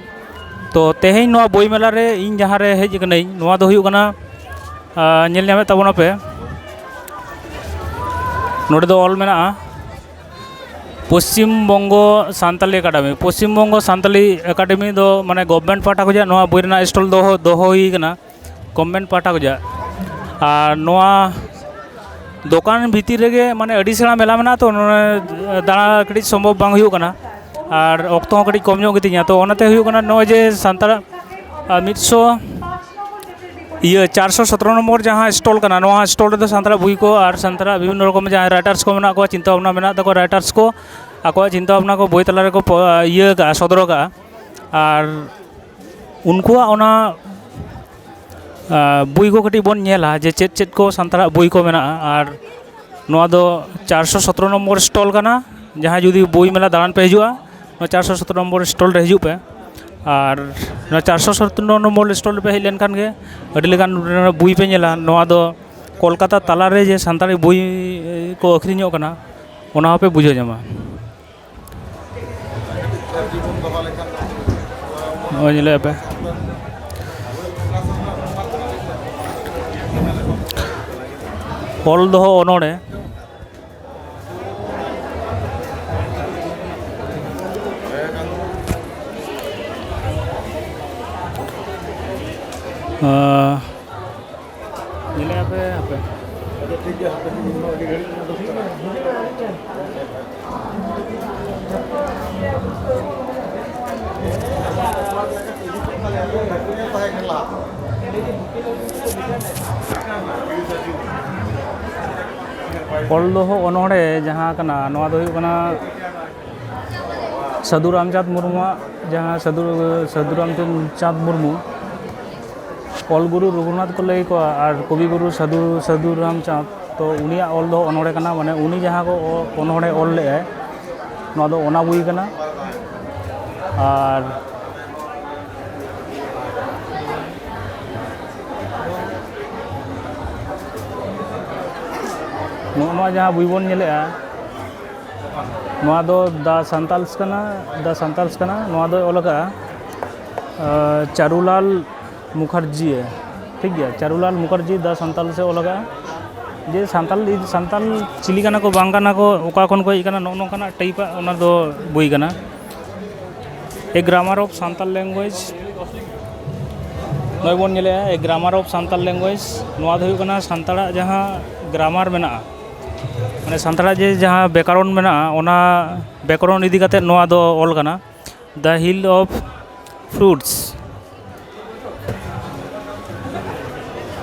ᱛᱚ ᱛᱮᱦᱮᱧ ᱱᱚᱣᱟ ᱵᱳᱭ ᱢᱮᱞᱟ ᱨᱮ ᱤᱧ ᱡᱟᱦᱟᱸ ᱨᱮ ᱦᱮᱡ ᱟᱠᱟᱱᱟᱹᱧ, ᱱᱚᱣᱟ ᱫᱚ ᱦᱩᱭᱩᱜ ᱠᱟᱱᱟ, ᱟᱸ, ᱧᱮᱞ ᱧᱟᱢᱮᱫ ᱛᱟᱵᱚᱱᱟᱯᱮ, ᱱᱚᱰᱮ ᱫᱚ ᱚᱞ ᱢᱮᱱᱟᱜᱼᱟ ᱯᱚᱥᱪᱤᱢ ᱵᱚᱝᱜᱚ ᱥᱟᱱᱛᱟᱞᱤ ᱮᱠᱟᱰᱮᱢᱤ᱾ ᱯᱚᱥᱪᱤᱢ ᱵᱚᱝᱜᱚ ᱥᱟᱱᱛᱟᱞᱤ ᱮᱠᱟᱰᱮᱢᱤ ᱫᱚ ᱢᱟᱱᱮ ᱜᱚᱵᱷᱢᱮᱱᱴ ᱯᱟᱦᱴᱟ ᱠᱷᱚᱱᱟᱜ ᱱᱚᱣᱟ ᱵᱳᱭ ᱨᱮᱱᱟᱜ ᱥᱴᱚᱞ ᱫᱚᱦᱚ, ᱫᱚᱦᱚ ᱦᱩᱭ ᱠᱟᱱᱟ᱾ ᱜᱚᱵᱷᱢᱮᱱᱴ ᱯᱟᱦᱴᱟ ᱠᱷᱚᱱᱟᱜ᱾ ᱟᱨ ᱱᱚᱣᱟ ᱫᱚᱠᱟᱱ ᱵᱷᱤᱛᱤᱨ ᱨᱮᱜᱮ ᱢᱟᱱᱮ ᱟᱹᱰᱤ ᱥᱮᱬᱟ ᱢᱮᱞᱟ ᱢᱮᱱᱟᱜᱼᱟ, ᱛᱚ ᱱᱚᱰᱮ ᱫᱟᱬᱟ ᱠᱟᱹᱴᱤᱡ ᱥᱚᱢᱵᱷᱚᱵ ᱵᱟᱝ ᱦᱩᱭᱩᱜ ᱠᱟᱱᱟ᱾ ᱟᱨ ᱚᱠᱛᱚ ᱦᱚᱸ ᱠᱟᱹᱴᱤᱡ ᱠᱚᱢ ᱧᱚᱜ ᱜᱮᱛᱤᱧᱟ, ᱛᱚ ᱚᱱᱟᱛᱮ ᱦᱩᱭᱩᱜ ᱠᱟᱱᱟ ᱱᱚᱜᱼᱚᱭ ᱡᱮ ᱥᱟᱱᱛᱟᱲᱟᱜ ᱟᱨ ᱢᱤᱫ ᱥᱚ ᱤᱭᱟᱹ ᱪᱟᱨᱥᱚ ᱥᱚᱛᱨᱚ ᱱᱚᱢᱵᱚᱨ ᱡᱟᱦᱟᱸ ᱥᱴᱚᱞ ᱠᱟᱱᱟ, ᱱᱚᱣᱟ ᱥᱴᱚᱞ ᱨᱮᱫᱚ ᱥᱟᱱᱛᱟᱲᱟᱜ ᱵᱳᱭ ᱠᱚ ᱟᱨ ᱥᱟᱱᱛᱟᱲᱟᱜ ᱵᱤᱵᱷᱤᱱᱱᱚ ᱨᱚᱠᱚᱢ ᱡᱟᱦᱟᱸᱭ ᱨᱟᱭᱴᱟᱨᱥ ᱠᱚ ᱢᱮᱱᱟᱜ ᱠᱚᱣᱟ, ᱪᱤᱱᱛᱟᱹ ᱵᱷᱟᱵᱽᱱᱟ ᱢᱮᱱᱟᱜ ᱛᱟᱠᱚᱣᱟ, ᱨᱟᱭᱴᱟᱨᱥ ᱠᱚ ᱟᱠᱚᱣᱟᱜ ᱪᱤᱱᱛᱟᱹ ᱵᱷᱟᱵᱽᱱᱟ ᱠᱚ ᱵᱳᱭ ᱛᱟᱞᱟ ᱨᱮᱠᱚ ᱯᱚ- ᱤᱭᱟᱹ ᱠᱟᱜᱼᱟ, ᱥᱚᱫᱚᱨ ᱠᱟᱜᱼᱟ᱾ ᱟᱨ ᱩᱱᱠᱩᱣᱟᱜ ᱚᱱᱟ ᱟᱨ ᱵᱳᱭ ᱠᱚ ᱠᱟᱹᱴᱤᱡ ᱵᱚᱱ ᱧᱮᱞᱟ ᱡᱮ ᱪᱮᱫ ᱪᱮᱫ ᱠᱚ ᱥᱟᱱᱛᱟᱲᱟᱜ ᱵᱳᱭ ᱠᱚ ᱢᱮᱱᱟᱜᱼᱟ᱾ ᱟᱨ ᱱᱚᱣᱟ ᱫᱚ ᱪᱟᱨᱥᱚ ᱥᱚᱛᱨᱚ ᱱᱚᱢᱵᱚᱨ ᱥᱴᱚᱞ ᱠᱟᱱᱟ᱾ ᱡᱟᱦᱟᱸᱭ ᱡᱩᱫᱤ ᱵᱳᱭ ᱢᱮᱞᱟ ᱫᱟᱬᱟᱱ ᱯᱮ ᱦᱤᱡᱩᱜᱼᱟ, ᱱᱚᱣᱟ ᱪᱟᱨᱥᱚ ᱥᱚᱛᱨᱚ ᱱᱚᱢᱵᱚᱨ ᱥᱴᱚᱞ ᱨᱮ ᱦᱤᱡᱩᱜ ᱯᱮ᱾ ᱟᱨ ᱱᱚᱣᱟ ᱪᱟᱨᱥᱚ ᱥᱚᱛᱨᱚ ᱱᱚᱢᱵᱚᱨ ᱥᱴᱚᱞ ᱨᱮᱯᱮ ᱦᱮᱡ ᱞᱮᱱᱠᱷᱟᱱ ᱜᱮ ᱟᱹᱰᱤ ᱞᱮᱠᱟᱱ ᱵᱳᱭ ᱯᱮ ᱧᱮᱞᱟ᱾ ᱱᱚᱣᱟ ᱫᱚ ᱠᱳᱞᱠᱟᱛᱟ ᱛᱟᱞᱟᱨᱮ ᱡᱮ ᱥᱟᱱᱛᱟᱲᱤ ᱵᱳᱭ ᱠᱚ ᱟᱹᱠᱷᱨᱤᱧᱚᱜ ᱠᱟᱱᱟ, ᱚᱱᱟ ᱦᱚᱸᱯᱮ ᱵᱩᱡᱷᱟᱹᱣ ᱧᱟᱢᱟ᱾ ᱱᱚᱜᱼᱚᱭ ᱧᱮᱞᱮᱫ ᱯᱮ, ᱚᱞ ᱫᱚᱦᱚ ᱚᱱᱚᱬᱦᱮ᱾ ᱟᱸ, ᱧᱮᱞᱮᱫᱼᱟ ᱯᱮ ᱟᱯᱮ? ᱚᱞ ᱫᱚᱦᱚ ᱚᱱᱚᱬᱦᱮ ᱡᱟᱦᱟᱸ ᱠᱟᱱᱟ, ᱱᱚᱣᱟ ᱫᱚ ᱦᱩᱭᱩᱜ ᱠᱟᱱᱟ ᱥᱟᱹᱫᱷᱩ ᱨᱟᱢᱪᱟᱸᱫᱽ ᱢᱩᱨᱢᱩᱣᱟᱜ, ᱡᱟᱦᱟᱸ ᱥᱟᱹᱫᱷᱩ, ᱥᱟᱹᱫᱷᱩ ᱨᱟᱢᱪᱟᱸᱫᱽ ᱢᱩᱨᱢᱩ ᱚᱞ ᱜᱩᱨᱩ ᱨᱚᱜᱷᱩᱱᱟᱛᱷ ᱠᱚ ᱞᱟᱹᱭ ᱠᱚᱣᱟ ᱟᱨ ᱠᱚᱵᱤ ᱜᱩᱨᱩ ᱥᱟᱹᱫᱷᱩ, ᱥᱟᱹᱫᱷᱩ ᱨᱟᱢᱪᱟᱸᱫᱽ, ᱛᱚ ᱩᱱᱤᱭᱟᱜ ᱚᱞ ᱫᱚ ᱚᱱᱚᱬᱦᱮ ᱠᱟᱱᱟ, ᱢᱟᱱᱮ ᱩᱱᱤ ᱡᱟᱦᱟᱸ ᱠᱚ ᱚ-, ᱚᱱᱚᱬᱦᱮ ᱚᱞ ᱞᱮᱫᱟᱭ, ᱱᱚᱣᱟ ᱫᱚ ᱚᱱᱟ ᱵᱳᱭ ᱠᱟᱱᱟ᱾ ᱟᱨ ᱱᱚᱜᱼᱚ ᱱᱚᱣᱟ ᱡᱟᱦᱟᱸ ᱵᱳᱭ ᱵᱚᱱ ᱧᱮᱞᱮᱜᱼᱟ, ᱱᱚᱣᱟ ᱫᱚ The Santals ᱠᱟᱱᱟ, The Santals ᱠᱟᱱᱟ᱾ ᱱᱚᱣᱟ ᱫᱚᱭ ᱚᱞ ᱟᱠᱟᱫᱼᱟ, ᱟᱸ, ᱪᱟᱨᱩᱞᱟᱞ ᱢᱩᱠᱷᱟᱨᱡᱤ, ᱴᱷᱤᱠ ᱜᱮᱭᱟ, ᱪᱟᱨᱩᱞᱟᱞ ᱢᱩᱠᱷᱟᱨᱡᱤ The Santals ᱮ ᱚᱞ ᱟᱠᱟᱫᱼᱟ᱾ ᱡᱮ ᱥᱟᱱᱛᱟᱞ, ᱥᱟᱱᱛᱟᱞ ᱪᱤᱞᱤ ᱠᱟᱱᱟ ᱠᱚ, ᱵᱟᱝ ᱠᱟᱱᱟ ᱠᱚ, ᱚᱠᱟ ᱠᱷᱚᱱ ᱠᱚ ᱦᱮᱡ ᱟᱠᱟᱱᱟ, ᱱᱚᱜᱼᱚ ᱱᱚᱝᱠᱟᱱᱟᱜ ᱴᱟᱭᱤᱯᱟᱜ ᱚᱱᱟ ᱫᱚ ᱵᱳᱭ ᱠᱟᱱᱟ᱾ A Grammar of Santal Language, ᱱᱚᱜᱼᱚᱭ ᱵᱚᱱ ᱧᱮᱞᱮᱜᱼᱟ, A Grammar of Santal Language᱾ ᱱᱚᱣᱟ ᱫᱚ ᱦᱩᱭᱩᱜ ᱠᱟᱱᱟ ᱥᱟᱱᱛᱟᱲᱟᱜ ᱡᱟᱦᱟᱸ ᱜᱨᱟᱢᱟᱨ ᱢᱮᱱᱟᱜᱼᱟ, ᱢᱟᱱᱮ ᱥᱟᱱᱛᱟᱲᱟᱜ ᱡᱮ ᱡᱟᱦᱟᱸ ᱵᱮᱠᱚᱨᱚᱱ ᱢᱮᱱᱟᱜᱼᱟ, ᱚᱱᱟ ᱵᱮᱠᱚᱨᱚᱱ ᱤᱫᱤ ᱠᱟᱛᱮᱫ ᱱᱚᱣᱟ ᱫᱚ ᱚᱞ ᱠᱟᱱᱟ, The Hill of Fruits.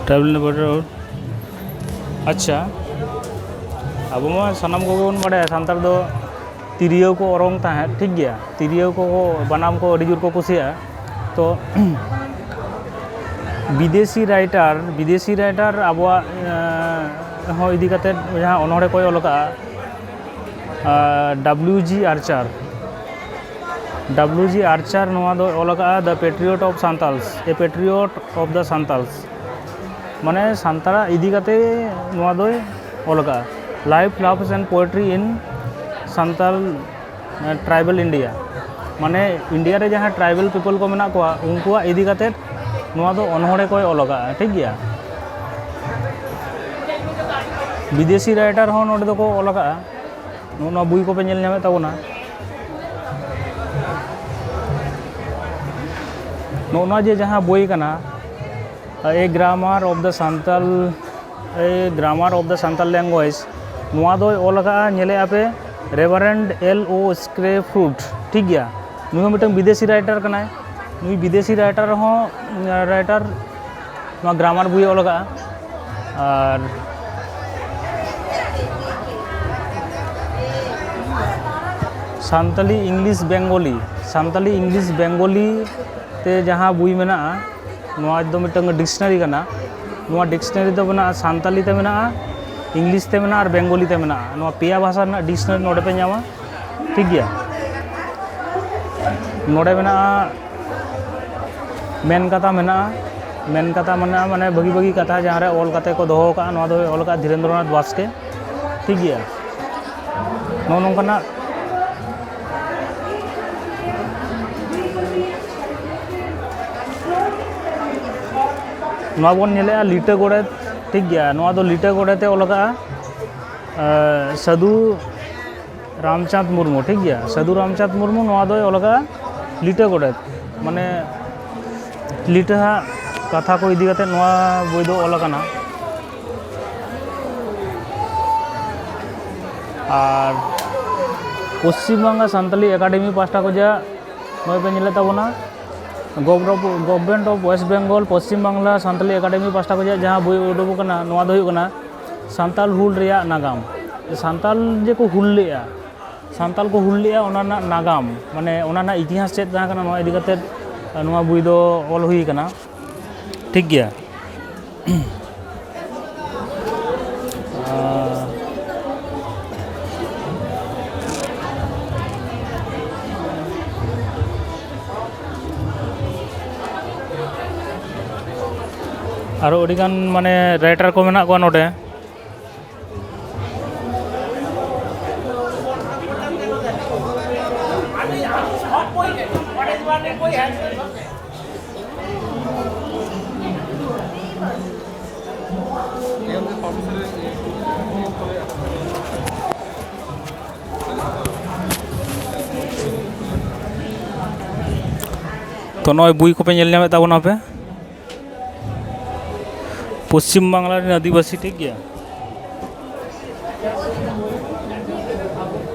Tribal ᱱᱮᱵᱟᱨ ᱨᱳᱰ᱾ ᱟᱪᱪᱷᱟ, ᱟᱵᱚ ᱢᱟ ᱥᱟᱱᱟᱢ ᱠᱚᱜᱮ ᱵᱚᱱ ᱵᱟᱲᱟᱭᱟ, ᱥᱟᱱᱛᱟᱲ ᱫᱚ ᱛᱤᱨᱭᱳ ᱠᱚ ᱚᱨᱚᱝ ᱛᱟᱦᱮᱸᱫ, ᱴᱷᱤᱠ ᱜᱮᱭᱟ, ᱛᱤᱨᱭᱳ ᱠᱚ, ᱵᱟᱱᱟᱢ ᱠᱚ ᱟᱹᱰᱤ ᱡᱳᱨ ᱠᱚ ᱠᱩᱥᱤᱭᱟᱜᱼᱟ᱾ ᱛᱚ ᱵᱤᱫᱮᱥᱤ ᱨᱟᱭᱴᱟᱨ, ᱵᱤᱫᱮᱥᱤ ᱨᱟᱭᱴᱟᱨ ᱟᱵᱚᱣᱟᱜ ᱦᱚᱸ ᱤᱫᱤ ᱠᱟᱛᱮᱫ ᱡᱟᱦᱟᱸ ᱚᱱᱚᱬᱦᱮ ᱠᱚᱭ ᱚᱞ ᱟᱠᱟᱫᱼᱟ, ᱰᱟᱵᱽᱞᱤᱭᱩ ᱡᱤ ᱟᱨᱪᱟᱨ᱾ ᱰᱟᱵᱽᱞᱤᱭᱩ ᱡᱤ ᱟᱨᱪᱟᱨ ᱱᱚᱣᱟ ᱫᱚ ᱚᱞ ᱟᱠᱟᱫᱼᱟ The Patriot of Santals, A Patriot of the Santals, ᱢᱟᱱᱮ ᱥᱟᱱᱛᱟᱲᱟᱜ ᱤᱫᱤ ᱠᱟᱛᱮ ᱱᱚᱣᱟ ᱫᱚᱭ ᱚᱞ ᱟᱠᱟᱫᱼᱟ, Life, Loves and Poetry in Santal Tribal India, ᱢᱟᱱᱮ ᱤᱱᱰᱤᱭᱟ ᱨᱮ ᱡᱟᱦᱟᱸ ᱴᱨᱟᱭᱵᱟᱞ ᱯᱤᱯᱚᱞ ᱠᱚ ᱢᱮᱱᱟᱜ ᱠᱚᱣᱟ, ᱩᱱᱠᱩᱣᱟᱜ ᱤᱫᱤ ᱠᱟᱛᱮ ᱱᱚᱣᱟ ᱫᱚ ᱚᱱᱚᱬᱦᱮ ᱠᱚᱭ ᱚᱞ ᱟᱠᱟᱫᱼᱟ, ᱴᱷᱤᱠ ᱜᱮᱭᱟ᱾ ᱵᱤᱫᱮᱥᱤ ᱨᱟᱭᱴᱟᱨ ᱦᱚᱸ ᱱᱚᱰᱮ ᱫᱚᱠᱚ ᱚᱞ ᱟᱠᱟᱫᱼᱟ᱾ ᱱᱚᱜᱼᱚ ᱱᱚᱣᱟ ᱵᱳᱭ ᱠᱚᱯᱮ ᱧᱮᱞ ᱧᱟᱢᱮᱫ ᱛᱟᱵᱚᱱᱟ᱾ ᱱᱚᱜᱼᱚ ᱱᱚᱣᱟ ᱡᱮ ᱡᱟᱦᱟᱸ ᱵᱳᱭ ᱠᱟᱱᱟ, A Grammar of the Santal, A Grammar of the Santal Language, ᱱᱚᱣᱟ ᱫᱚᱭ ᱚᱞ ᱟᱠᱟᱫᱼᱟ, ᱧᱮᱞᱮᱫᱼᱟ ᱯᱮ, ᱨᱮᱵᱷᱟᱨᱮᱱᱰ ᱮᱞ ᱳ ᱥᱠᱨᱮᱯᱷᱩᱰ, ᱴᱷᱤᱠ ᱜᱮᱭᱟ᱾ ᱱᱩᱭ ᱦᱚᱸ ᱢᱤᱫᱴᱟᱝ ᱵᱤᱫᱮᱥᱤ ᱨᱟᱭᱴᱟᱨ ᱠᱟᱱᱟᱭ᱾ ᱱᱩᱭ ᱵᱤᱫᱮᱥᱤ ᱨᱟᱭᱴᱟᱨ ᱦᱚᱸ, ᱨᱟᱭᱴᱟᱨ ᱱᱚᱣᱟ ᱜᱨᱟᱢᱟᱨ ᱵᱳᱭᱮ ᱚᱞ ᱟᱠᱟᱫᱼᱟ᱾ ᱟᱨ ᱥᱟᱱᱛᱟᱞᱤ ᱤᱝᱞᱤᱥ ᱵᱮᱝᱜᱚᱞᱤ, ᱥᱟᱱᱛᱟᱞᱤ ᱤᱝᱞᱤᱥ ᱵᱮᱝᱜᱚᱞᱤ ᱛᱮ ᱡᱟᱦᱟᱸ ᱵᱳᱭ ᱢᱮᱱᱟᱜᱼᱟ, ᱱᱚᱣᱟ ᱫᱚ ᱢᱤᱫᱴᱟᱝ ᱰᱤᱠᱥᱱᱟᱨᱤ ᱠᱟᱱᱟ᱾ ᱱᱚᱣᱟ ᱰᱤᱠᱥᱱᱟᱨᱤ ᱫᱚ ᱢᱮᱱᱟᱜᱼᱟ, ᱥᱟᱱᱛᱟᱞᱤ ᱛᱮ ᱢᱮᱱᱟᱜᱼᱟ, ᱤᱝᱞᱤᱥ ᱛᱮ ᱢᱮᱱᱟᱜᱼᱟ ᱟᱨ ᱵᱮᱝᱜᱚᱞᱤ ᱛᱮ ᱢᱮᱱᱟᱜᱼᱟ᱾ ᱱᱚᱣᱟ ᱯᱮᱭᱟ ᱵᱷᱟᱥᱟ ᱨᱮᱱᱟᱜ ᱰᱤᱠᱥᱱᱟᱨᱤ ᱱᱚᱰᱮ ᱯᱮ ᱧᱟᱢᱟ, ᱴᱷᱤᱠ ᱜᱮᱭᱟ᱾ ᱱᱚᱰᱮ ᱢᱮᱱᱟᱜᱼᱟ, ᱢᱮᱱ ᱠᱟᱛᱷᱟ ᱢᱮᱱᱟᱜᱼᱟ, ᱢᱮᱱ ᱠᱟᱛᱷᱟ ᱢᱮᱱᱟᱜᱼᱟ, ᱢᱟᱱᱮ ᱵᱷᱟᱹᱜᱤ ᱵᱷᱟᱹᱜᱤ ᱠᱟᱛᱷᱟ ᱡᱟᱦᱟᱸ ᱨᱮ ᱚᱞ ᱠᱟᱛᱮ ᱠᱚ ᱫᱚᱦᱚ ᱟᱠᱟᱫᱼᱟ, ᱱᱚᱣᱟ ᱫᱚ ᱚᱞ ᱟᱠᱟᱫ ᱫᱷᱤᱨᱮᱱᱫᱨᱚᱱᱟᱛᱷ ᱵᱟᱥᱠᱮ, ᱴᱷᱤᱠ ᱜᱮᱭᱟ᱾ ᱱᱚᱜᱼᱚ ᱱᱚᱝᱠᱟᱱᱟᱜ ᱱᱚᱣᱟ ᱵᱚᱱ ᱧᱮᱞᱮᱜᱼᱟ ᱞᱤᱴᱟᱹ ᱜᱚᱰᱮᱛ, ᱴᱷᱤᱠ ᱜᱮᱭᱟ, ᱱᱚᱣᱟ ᱫᱚ ᱞᱤᱴᱟᱹ ᱜᱚᱰᱮᱛ ᱮ ᱚᱞ ᱟᱠᱟᱫᱼᱟ, ᱮ, ᱥᱟᱹᱫᱷᱩ ᱨᱟᱢᱪᱟᱸᱫᱽ ᱢᱩᱨᱢᱩ, ᱴᱷᱤᱠ ᱜᱮᱭᱟ, ᱥᱟᱹᱫᱷᱩ ᱨᱟᱢᱪᱟᱸᱫᱽ ᱢᱩᱨᱢᱩ ᱱᱚᱣᱟ ᱫᱚᱭ ᱚᱞ ᱟᱠᱟᱫᱼᱟ ᱞᱤᱴᱟᱹ ᱜᱚᱰᱮᱛ, ᱢᱟᱱᱮ ᱞᱤᱴᱟᱹ ᱦᱟᱜ ᱠᱟᱛᱷᱟ ᱠᱚ ᱤᱫᱤ ᱠᱟᱛᱮ ᱱᱚᱣᱟ ᱵᱳᱭ ᱫᱚ ᱚᱞ ᱟᱠᱟᱱᱟ᱾ ᱟᱨ ᱯᱚᱥᱪᱤᱢ ᱵᱟᱝᱞᱟ ᱥᱟᱱᱛᱟᱞᱤ ᱮᱠᱟᱰᱮᱢᱤ ᱯᱟᱥᱴᱟ ᱠᱷᱚᱱᱟᱜ ᱱᱚᱜᱼᱚᱭ ᱯᱮ ᱧᱮᱞᱮᱫ ᱛᱟᱵᱚᱱᱟ, Government of West Bengal Paschim Bangla Santali academy ᱯᱟᱥᱴᱟ ᱠᱷᱚᱱᱟᱜ ᱡᱟᱦᱟᱸ ᱵᱳᱭ ᱩᱰᱩᱠ ᱟᱠᱟᱱᱟ, ᱱᱚᱣᱟ ᱫᱚ ᱦᱩᱭᱩᱜ ᱠᱟᱱᱟ ᱥᱟᱱᱛᱟᱞ ᱦᱩᱞ ᱨᱮᱭᱟᱜ ᱱᱟᱜᱟᱢ᱾ ᱥᱟᱱᱛᱟᱞ ᱡᱮ ᱠᱚ ᱦᱩᱞ ᱞᱮᱫᱼᱟ, ᱥᱟᱱᱛᱟᱞ ᱠᱚ ᱦᱩᱞ ᱞᱮᱫᱼᱟ, ᱚᱱᱟ ᱨᱮᱱᱟᱜ ᱱᱟᱜᱟᱢ, ᱢᱟᱱᱮ ᱚᱱᱟ ᱨᱮᱱᱟᱜ ᱤᱛᱤᱦᱟᱥ ᱪᱮᱫ ᱛᱟᱦᱮᱸ ᱠᱟᱱᱟ, ᱱᱚᱣᱟ ᱤᱫᱤ ᱠᱟᱛᱮᱫ ᱱᱚᱣᱟ ᱵᱳᱭ ᱫᱚ ᱚᱞ ᱦᱩᱭ ᱟᱠᱟᱱᱟ᱾ ᱴᱷᱤᱠ ᱜᱮᱭᱟ᱾ ᱟᱨ ᱟᱨᱚ ᱟᱹᱰᱤᱜᱟᱱ ᱢᱟᱱᱮ writer ᱠᱚ ᱢᱮᱱᱟᱜ ᱠᱚᱣᱟ ᱱᱚᱰᱮ᱾ ᱛᱚ, ᱱᱚᱜᱼᱚᱭ ᱵᱳᱭ ᱠᱚᱯᱮ ᱧᱮᱞ ᱧᱟᱢᱮᱫ ᱛᱟᱵᱚᱱᱟ ᱯᱮ, ᱯᱚᱥᱪᱤᱢ ᱵᱟᱝᱞᱟ ᱨᱮᱱ ᱟᱹᱫᱤᱵᱟᱹᱥᱤ, ᱴᱷᱤᱠ ᱜᱮᱭᱟ?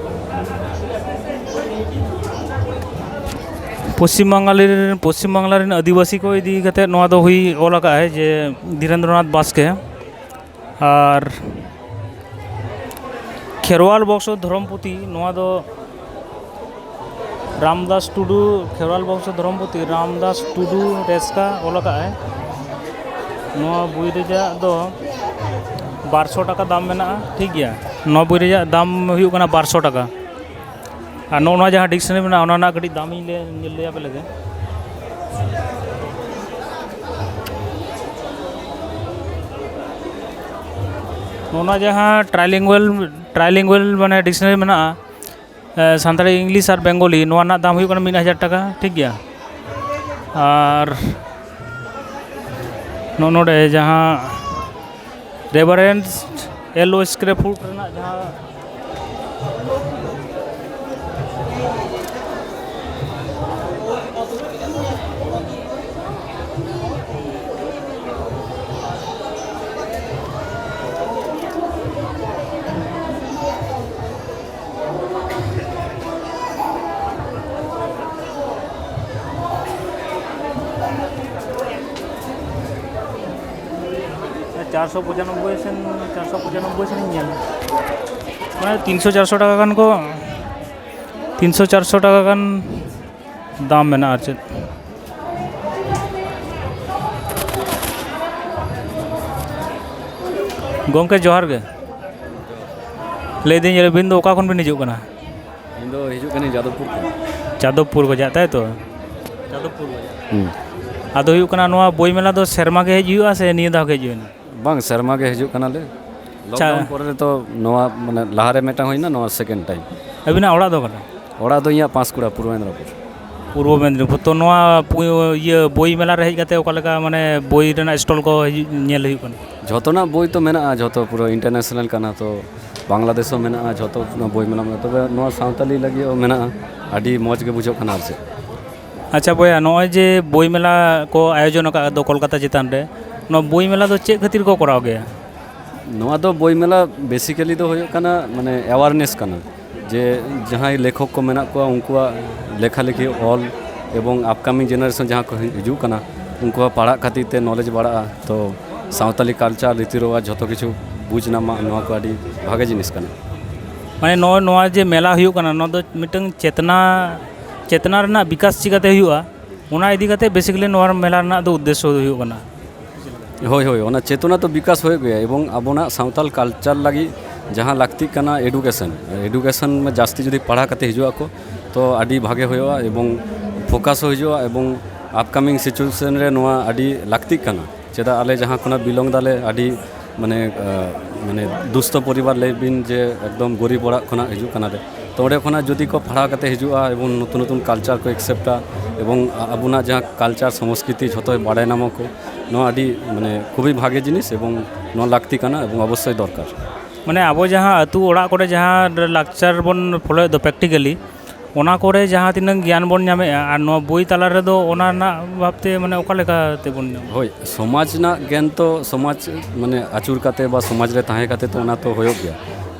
ᱯᱚᱥᱪᱤᱢ ᱵᱟᱝᱜᱟᱞᱤ ᱨᱮᱱ, ᱯᱚᱥᱪᱤᱢ ᱵᱟᱝᱞᱟ ᱨᱮᱱ ᱟᱹᱫᱤᱵᱟᱹᱥᱤ ᱠᱚ ᱤᱫᱤ ᱠᱟᱛᱮᱫ ᱱᱚᱣᱟ ᱫᱚ ᱦᱩᱭ ᱚᱞ ᱟᱠᱟᱫ ᱟᱭ ᱡᱮ ᱫᱷᱤᱨᱮᱱᱫᱨᱚᱱᱟᱛᱷ ᱵᱟᱥᱠᱮ᱾ ᱟᱨ ᱠᱷᱮᱨᱣᱟᱞ ᱵᱚᱝᱥᱚ ᱫᱷᱚᱨᱚᱢ ᱯᱩᱛᱷᱤ, ᱱᱚᱣᱟ ᱫᱚ ᱨᱟᱢᱫᱟᱥ ᱴᱩᱰᱩ, ᱠᱷᱮᱨᱣᱟᱞ ᱵᱚᱝᱥᱚ ᱫᱷᱚᱨᱚᱢ ᱯᱩᱛᱷᱤ ᱨᱟᱢᱫᱟᱥ ᱴᱩᱰᱩ ᱨᱮᱥᱠᱟ ᱚᱞ ᱟᱠᱟᱫ ᱟᱭ᱾ ᱱᱚᱣᱟ ᱵᱳᱭ ᱨᱮᱭᱟᱜ ᱫᱚ ᱵᱟᱨᱥᱚ ᱴᱟᱠᱟ ᱫᱟᱢ ᱢᱮᱱᱟᱜᱼᱟ, ᱴᱷᱤᱠ ᱜᱮᱭᱟ᱾ ᱱᱚᱣᱟ ᱵᱳᱭ ᱨᱮᱭᱟᱜ ᱫᱟᱢ ᱦᱩᱭᱩᱜ ᱠᱟᱱᱟ ᱵᱟᱨᱥᱚ ᱴᱟᱠᱟ᱾ ᱟᱨ ᱱᱚᱜᱼᱚ ᱱᱚᱣᱟ ᱡᱟᱦᱟᱸ dictionary ᱢᱮᱱᱟᱜᱼᱟ, ᱚᱱᱟ ᱨᱮᱱᱟᱜ ᱠᱟᱹᱴᱤᱡ ᱫᱟᱢ ᱤᱧ ᱞᱟᱹᱭ, ᱞᱟᱹᱭ ᱟᱯᱮ ᱞᱮᱜᱮ᱾ ᱱᱚᱜᱼᱚ ᱱᱚᱣᱟ ᱡᱟᱦᱟᱸ trilingual, trilingual ᱢᱟᱱᱮ dictionary ᱢᱮᱱᱟᱜᱼᱟ, ᱮ, ᱥᱟᱱᱛᱟᱲᱤ, English ᱟᱨ Bengali, ᱱᱚᱣᱟ ᱨᱮᱱᱟᱜ ᱫᱟᱢ ᱦᱩᱭᱩᱜ ᱠᱟᱱᱟ ᱢᱤᱫ ᱦᱟᱡᱟᱨ ᱴᱟᱠᱟ, ᱴᱷᱤᱠ ᱜᱮᱭᱟ᱾ ᱟᱨ ᱱᱚᱜᱼᱚ ᱱᱚᱰᱮ ᱡᱟᱦᱟᱸ Reverend L O Scriptful ᱨᱮᱱᱟᱜ ᱡᱟᱦᱟᱸ ᱪᱟᱨᱥᱚ ᱯᱚᱸᱪᱟᱱᱚᱵᱵᱳᱭ ᱥᱮᱱ, ᱪᱟᱨᱥᱚ ᱯᱚᱸᱪᱟᱱᱚᱵᱵᱳᱭ ᱥᱮᱱ ᱤᱧ ᱧᱮᱞᱟ᱾ ᱢᱟᱱᱮ ᱛᱤᱱᱥᱚ ᱪᱟᱨᱥᱚ ᱴᱟᱠᱟ ᱜᱟᱱ ᱠᱚ, ᱛᱤᱱᱥᱚ ᱪᱟᱨᱥᱚ ᱴᱟᱠᱟ ᱜᱟᱱ ᱫᱟᱢ ᱢᱮᱱᱟᱜᱼᱟ ᱟᱨ ᱪᱮᱫ᱾ ᱜᱚᱢᱠᱮ, ᱡᱚᱦᱟᱨ ᱜᱮ᱾ ᱞᱟᱹᱭᱫᱟᱹᱧ, ᱟᱹᱵᱤᱱ ᱫᱚ ᱚᱠᱟ ᱠᱷᱚᱱ ᱵᱤᱱ ᱦᱤᱡᱩᱜ ᱠᱟᱱᱟ? ᱤᱧ ᱫᱚ ᱦᱤᱡᱩᱜ ᱠᱟᱹᱱᱟᱹᱧ ᱡᱟᱫᱚᱵᱽᱯᱩᱨ ᱠᱷᱚᱱ᱾ ᱡᱟᱫᱚᱵᱽᱯᱩᱨ ᱠᱷᱚᱱᱟᱜ, ᱛᱟᱭ ᱛᱚ? ᱡᱟᱫᱚᱵᱽᱯᱩᱨ ᱠᱷᱚᱱᱟᱜ᱾ ᱦᱩᱸ᱾ ᱟᱫᱚ ᱦᱩᱭᱩᱜ ᱠᱟᱱᱟ, ᱱᱚᱣᱟ ᱵᱳᱭ ᱢᱮᱞᱟ ᱫᱚ ᱥᱮᱨᱢᱟ ᱜᱮ ᱦᱮᱡ ᱦᱩᱭᱩᱜᱼᱟ ᱥᱮ ᱱᱤᱭᱟᱹ ᱫᱷᱟᱣ ᱜᱮ ᱦᱮᱡ ᱦᱩᱭᱱᱟ? ᱵᱟᱝ, ᱥᱮᱨᱢᱟ ᱜᱮ ᱦᱤᱡᱩᱜ ᱠᱟᱱᱟᱞᱮ᱾ ᱟᱪᱪᱷᱟ᱾ Lockdown ᱯᱚᱨᱮ ᱨᱮ ᱛᱚ ᱱᱚᱣᱟ, ᱢᱟᱱᱮ, ᱞᱟᱦᱟᱨᱮ ᱢᱤᱫᱴᱟᱝ ᱦᱩᱭᱱᱟ, ᱱᱚᱣᱟ second time᱾ ᱟᱹᱵᱤᱱᱟᱜ ᱚᱲᱟᱜ ᱫᱚ ᱚᱠᱟᱨᱮ? ᱚᱲᱟᱜ ᱫᱚ ᱤᱧᱟᱹᱜ ᱯᱟᱸᱥᱠᱩᱲᱟ, ᱯᱩᱨᱵᱚ ᱢᱮᱫᱽᱱᱟᱯᱩᱨ᱾ ᱯᱩᱨᱵᱚ ᱢᱮᱫᱽᱱᱟᱯᱩᱨ᱾ ᱛᱚ, ᱱᱚᱣᱟ ᱯᱩ-, ᱤᱭᱟᱹ, ᱵᱳᱭ ᱢᱮᱞᱟ ᱨᱮ ᱦᱮᱡ ᱠᱟᱛᱮ ᱚᱠᱟ ᱞᱮᱠᱟ, ᱢᱟᱱᱮ, ᱵᱳᱭ ᱨᱮᱱᱟᱜ stall ᱠᱚ ᱦᱤᱡᱩᱜ, ᱧᱮᱞ ᱦᱩᱭᱩᱜ ᱠᱟᱱᱟ? ᱡᱷᱚᱛᱚᱱᱟᱜ ᱵᱳᱭ ᱛᱚ ᱢᱮᱱᱟᱜᱼᱟ, ᱡᱷᱚᱛᱚ ᱯᱩᱨᱟᱹ international ᱠᱟᱱᱟ, ᱛᱚ ᱵᱟᱝᱞᱟᱫᱮᱥ ᱦᱚᱸ ᱢᱮᱱᱟᱜᱼᱟ, ᱡᱷᱚᱛᱚ ᱚᱱᱟ ᱵᱳᱭ ᱢᱮᱞᱟ ᱢᱮᱱᱟᱜᱼᱟ᱾ ᱛᱚᱵᱮ ᱱᱚᱣᱟ ᱥᱟᱶᱛᱟᱞᱤ ᱞᱟᱹᱜᱤᱫ ᱦᱚᱸ ᱢᱮᱱᱟᱜᱼᱟ, ᱟᱹᱰᱤ ᱢᱚᱡᱽ ᱜᱮ ᱵᱩᱡᱷᱟᱹᱜ ᱠᱟᱱᱟ ᱟᱨ ᱪᱮᱫ᱾ ᱟᱪᱪᱷᱟ ᱵᱚᱭᱦᱟ, ᱱᱚᱜᱼᱚᱭ ᱡᱮ ᱵᱳᱭ ᱢᱮᱞᱟ ᱠᱚ ᱟᱭᱳᱡᱚᱱ ᱟᱠᱟᱫ ᱫᱚ ᱠᱳᱞᱠᱟᱛᱟ ᱪᱮᱛᱟᱱ ᱨᱮ, ᱱᱚᱣᱟ ᱵᱳᱭ ᱢᱮᱞᱟ ᱫᱚ ᱪᱮᱫ ᱠᱷᱟᱹᱛᱤᱨ ᱠᱚ ᱠᱚᱨᱟᱣ ᱜᱮᱭᱟ? ᱱᱚᱣᱟ ᱫᱚ ᱵᱳᱭ ᱢᱮᱞᱟ basically ᱫᱚ ᱦᱩᱭᱩᱜ ᱠᱟᱱᱟ, ᱢᱟᱱᱮ, awareness ᱠᱟᱱᱟ, ᱡᱮ ᱡᱟᱦᱟᱸᱭ ᱞᱮᱠᱷᱚᱠ ᱠᱚ ᱢᱮᱱᱟᱜ ᱠᱚᱣᱟ, ᱩᱱᱠᱩᱣᱟᱜ ᱞᱮᱠᱷᱟ ᱞᱮᱠᱷᱤ ᱚᱞ ᱮᱵᱚᱝ upcoming generation ᱡᱟᱦᱟᱸ ᱠᱚ ᱦᱤᱡᱩᱜ ᱠᱟᱱᱟ, ᱩᱱᱠᱩᱣᱟᱜ ᱯᱟᱲᱦᱟᱜ ᱠᱷᱟᱹᱛᱤᱨ ᱛᱮ knowledge ᱵᱟᱲᱟᱜᱼᱟ᱾ ᱛᱚ ᱥᱟᱶᱛᱟᱞᱤ culture, ᱨᱤᱛᱤ ᱨᱮᱣᱟᱡᱽ ᱡᱷᱚᱛᱚ ᱠᱤᱪᱷᱩ ᱵᱩᱡᱽ ᱧᱟᱢᱟ, ᱱᱚᱣᱟ ᱠᱚ ᱟᱹᱰᱤ ᱵᱷᱟᱜᱮ ᱡᱤᱱᱤᱥ ᱠᱟᱱᱟ᱾ ᱢᱟᱱᱮ, ᱱᱚᱜᱼᱚᱭ ᱱᱚᱣᱟ ᱡᱮ ᱢᱮᱞᱟ ᱦᱩᱭᱩᱜ ᱠᱟᱱᱟ, ᱱᱚᱣᱟ ᱫᱚ ᱢᱤᱫᱴᱟᱝ ᱪᱮᱛᱱᱟ, ᱪᱮᱛᱱᱟ ᱨᱮᱱᱟᱜ ᱵᱤᱠᱟᱥ ᱪᱤᱠᱟᱹᱛᱮ ᱦᱩᱭᱩᱜᱼᱟ, ᱚᱱᱟ ᱤᱫᱤ ᱠᱟᱛᱮ basically ᱱᱚᱣᱟ ᱢᱮᱞᱟ ᱨᱮᱱᱟᱜ ᱫᱚ ᱩᱫᱽᱫᱮᱥᱥᱚ ᱫᱚ ᱦᱩᱭᱩᱜ ᱠᱟᱱᱟ᱾ ᱦᱳᱭ, ᱦᱳᱭ, ᱚᱱᱟ ᱪᱮᱛᱚᱱᱟ ᱛᱚ ᱵᱤᱠᱟᱥ ᱦᱩᱭᱩᱜ ᱜᱮᱭᱟ, ᱮᱵᱚᱝ ᱟᱵᱚᱱᱟᱜ ᱥᱟᱶᱛᱟᱞ culture ᱞᱟᱹᱜᱤᱫ ᱡᱟᱦᱟᱸ ᱞᱟᱹᱠᱛᱤᱜ ᱠᱟᱱᱟ education, education ᱡᱟᱹᱥᱛᱤ ᱡᱩᱫᱤ ᱯᱟᱲᱦᱟᱣ ᱠᱟᱛᱮ ᱦᱤᱡᱩᱜ ᱟᱠᱚ, ᱛᱚ ᱟᱹᱰᱤ ᱵᱷᱟᱜᱮ ᱦᱩᱭᱩᱜᱼᱟ ᱮᱵᱚᱝ focus ᱦᱚᱸ ᱦᱤᱡᱩᱜᱼᱟ ᱮᱵᱚᱝ upcoming situation ᱨᱮ ᱱᱚᱣᱟ ᱟᱹᱰᱤ ᱞᱟᱹᱠᱛᱤᱜ ᱠᱟᱱᱟ᱾ ᱪᱮᱫᱟᱜ ᱟᱞᱮ ᱡᱟᱦᱟᱸ ᱠᱷᱚᱱᱟᱜ belong ᱫᱟᱞᱮ, ᱟᱹᱰᱤ, ᱢᱟᱱᱮ, ᱟᱸ, ᱢᱟᱱᱮ, ᱫᱩᱥᱛᱚ ᱯᱚᱨᱤᱵᱟᱨ, ᱞᱟᱹᱭ ᱵᱤᱱ ᱡᱮ ᱮᱠᱫᱚᱢ ᱜᱚᱨᱤᱵ ᱚᱲᱟᱜ ᱠᱷᱚᱱᱟᱜ ᱦᱤᱡᱩᱜ ᱠᱟᱱᱟᱞᱮ, ᱛᱚ ᱚᱸᱰᱮ ᱠᱷᱚᱱᱟᱜ ᱡᱩᱫᱤ ᱠᱚ ᱯᱟᱲᱦᱟᱣ ᱠᱟᱛᱮ ᱦᱤᱡᱩᱜᱼᱟ ᱮᱵᱚᱝ ᱱᱚᱛᱩᱱ ᱱᱚᱛᱩᱱ culture ᱠᱚ acceptᱟ ᱮᱵᱚᱝ ᱟ-, ᱟᱵᱚᱱᱟᱜ ᱡᱟᱦᱟᱸ culture ᱥᱚᱝᱥᱠᱨᱤᱛᱤ ᱡᱷᱚᱛᱚᱭ ᱵᱟᱲᱟᱭ ᱧᱟᱢᱟ ᱠᱚ, ᱱᱚᱣᱟ ᱟᱹᱰᱤ, ᱢᱟᱱᱮ, ᱠᱷᱩᱵᱤ ᱵᱷᱟᱜᱮ ᱡᱤᱱᱤᱥ ᱮᱵᱚᱝ ᱱᱚᱣᱟ ᱞᱟᱹᱠᱛᱤ ᱠᱟᱱᱟ ᱮᱵᱚᱝ ᱚᱵᱚᱥᱥᱳᱭ ᱫᱚᱨᱠᱟᱨ᱾ ᱢᱟᱱᱮ, ᱟᱵᱚ ᱡᱟᱦᱟᱸ ᱟᱹᱛᱩ ᱚᱲᱟᱜ ᱠᱚᱨᱮ ᱡᱟᱦᱟᱸ ᱞᱟᱠᱪᱟᱨ ᱵᱚᱱ ᱯᱷᱳᱞᱳᱭᱮᱫ ᱫᱚ practically, ᱚᱱᱟ ᱠᱚᱨᱮ ᱡᱟᱦᱟᱸ ᱛᱤᱱᱟᱹᱜ ᱜᱮᱭᱟᱱ ᱵᱚᱱ ᱧᱟᱢᱮᱫᱼᱟ, ᱟᱨ ᱱᱚᱣᱟ ᱵᱳᱭ ᱛᱟᱞᱟ ᱨᱮᱫᱚ ᱚᱱᱟ ᱨᱮᱱᱟᱜ ᱵᱷᱟᱵᱽᱛᱮ, ᱢᱟᱱᱮ, ᱚᱠᱟ ᱞᱮᱠᱟ ᱛᱮᱵᱚᱱ ᱧᱟᱢᱟ? ᱦᱳᱭ, ᱥᱚᱢᱟᱡᱽ ᱨᱮᱱᱟᱜ ᱜᱮᱭᱟᱱ ᱛᱚ ᱥᱚᱢᱟᱡᱽ, ᱢᱟᱱᱮ, ᱟᱹᱪᱩᱨ ᱠᱟᱛᱮ ᱵᱟ ᱥᱚᱢᱟᱡᱽ ᱨᱮ ᱛᱟᱦᱮᱸ ᱠᱟᱛᱮ ᱛᱚ ᱚᱱᱟ ᱛᱚ ᱦᱩᱭᱩᱜ ᱜᱮᱭᱟ᱾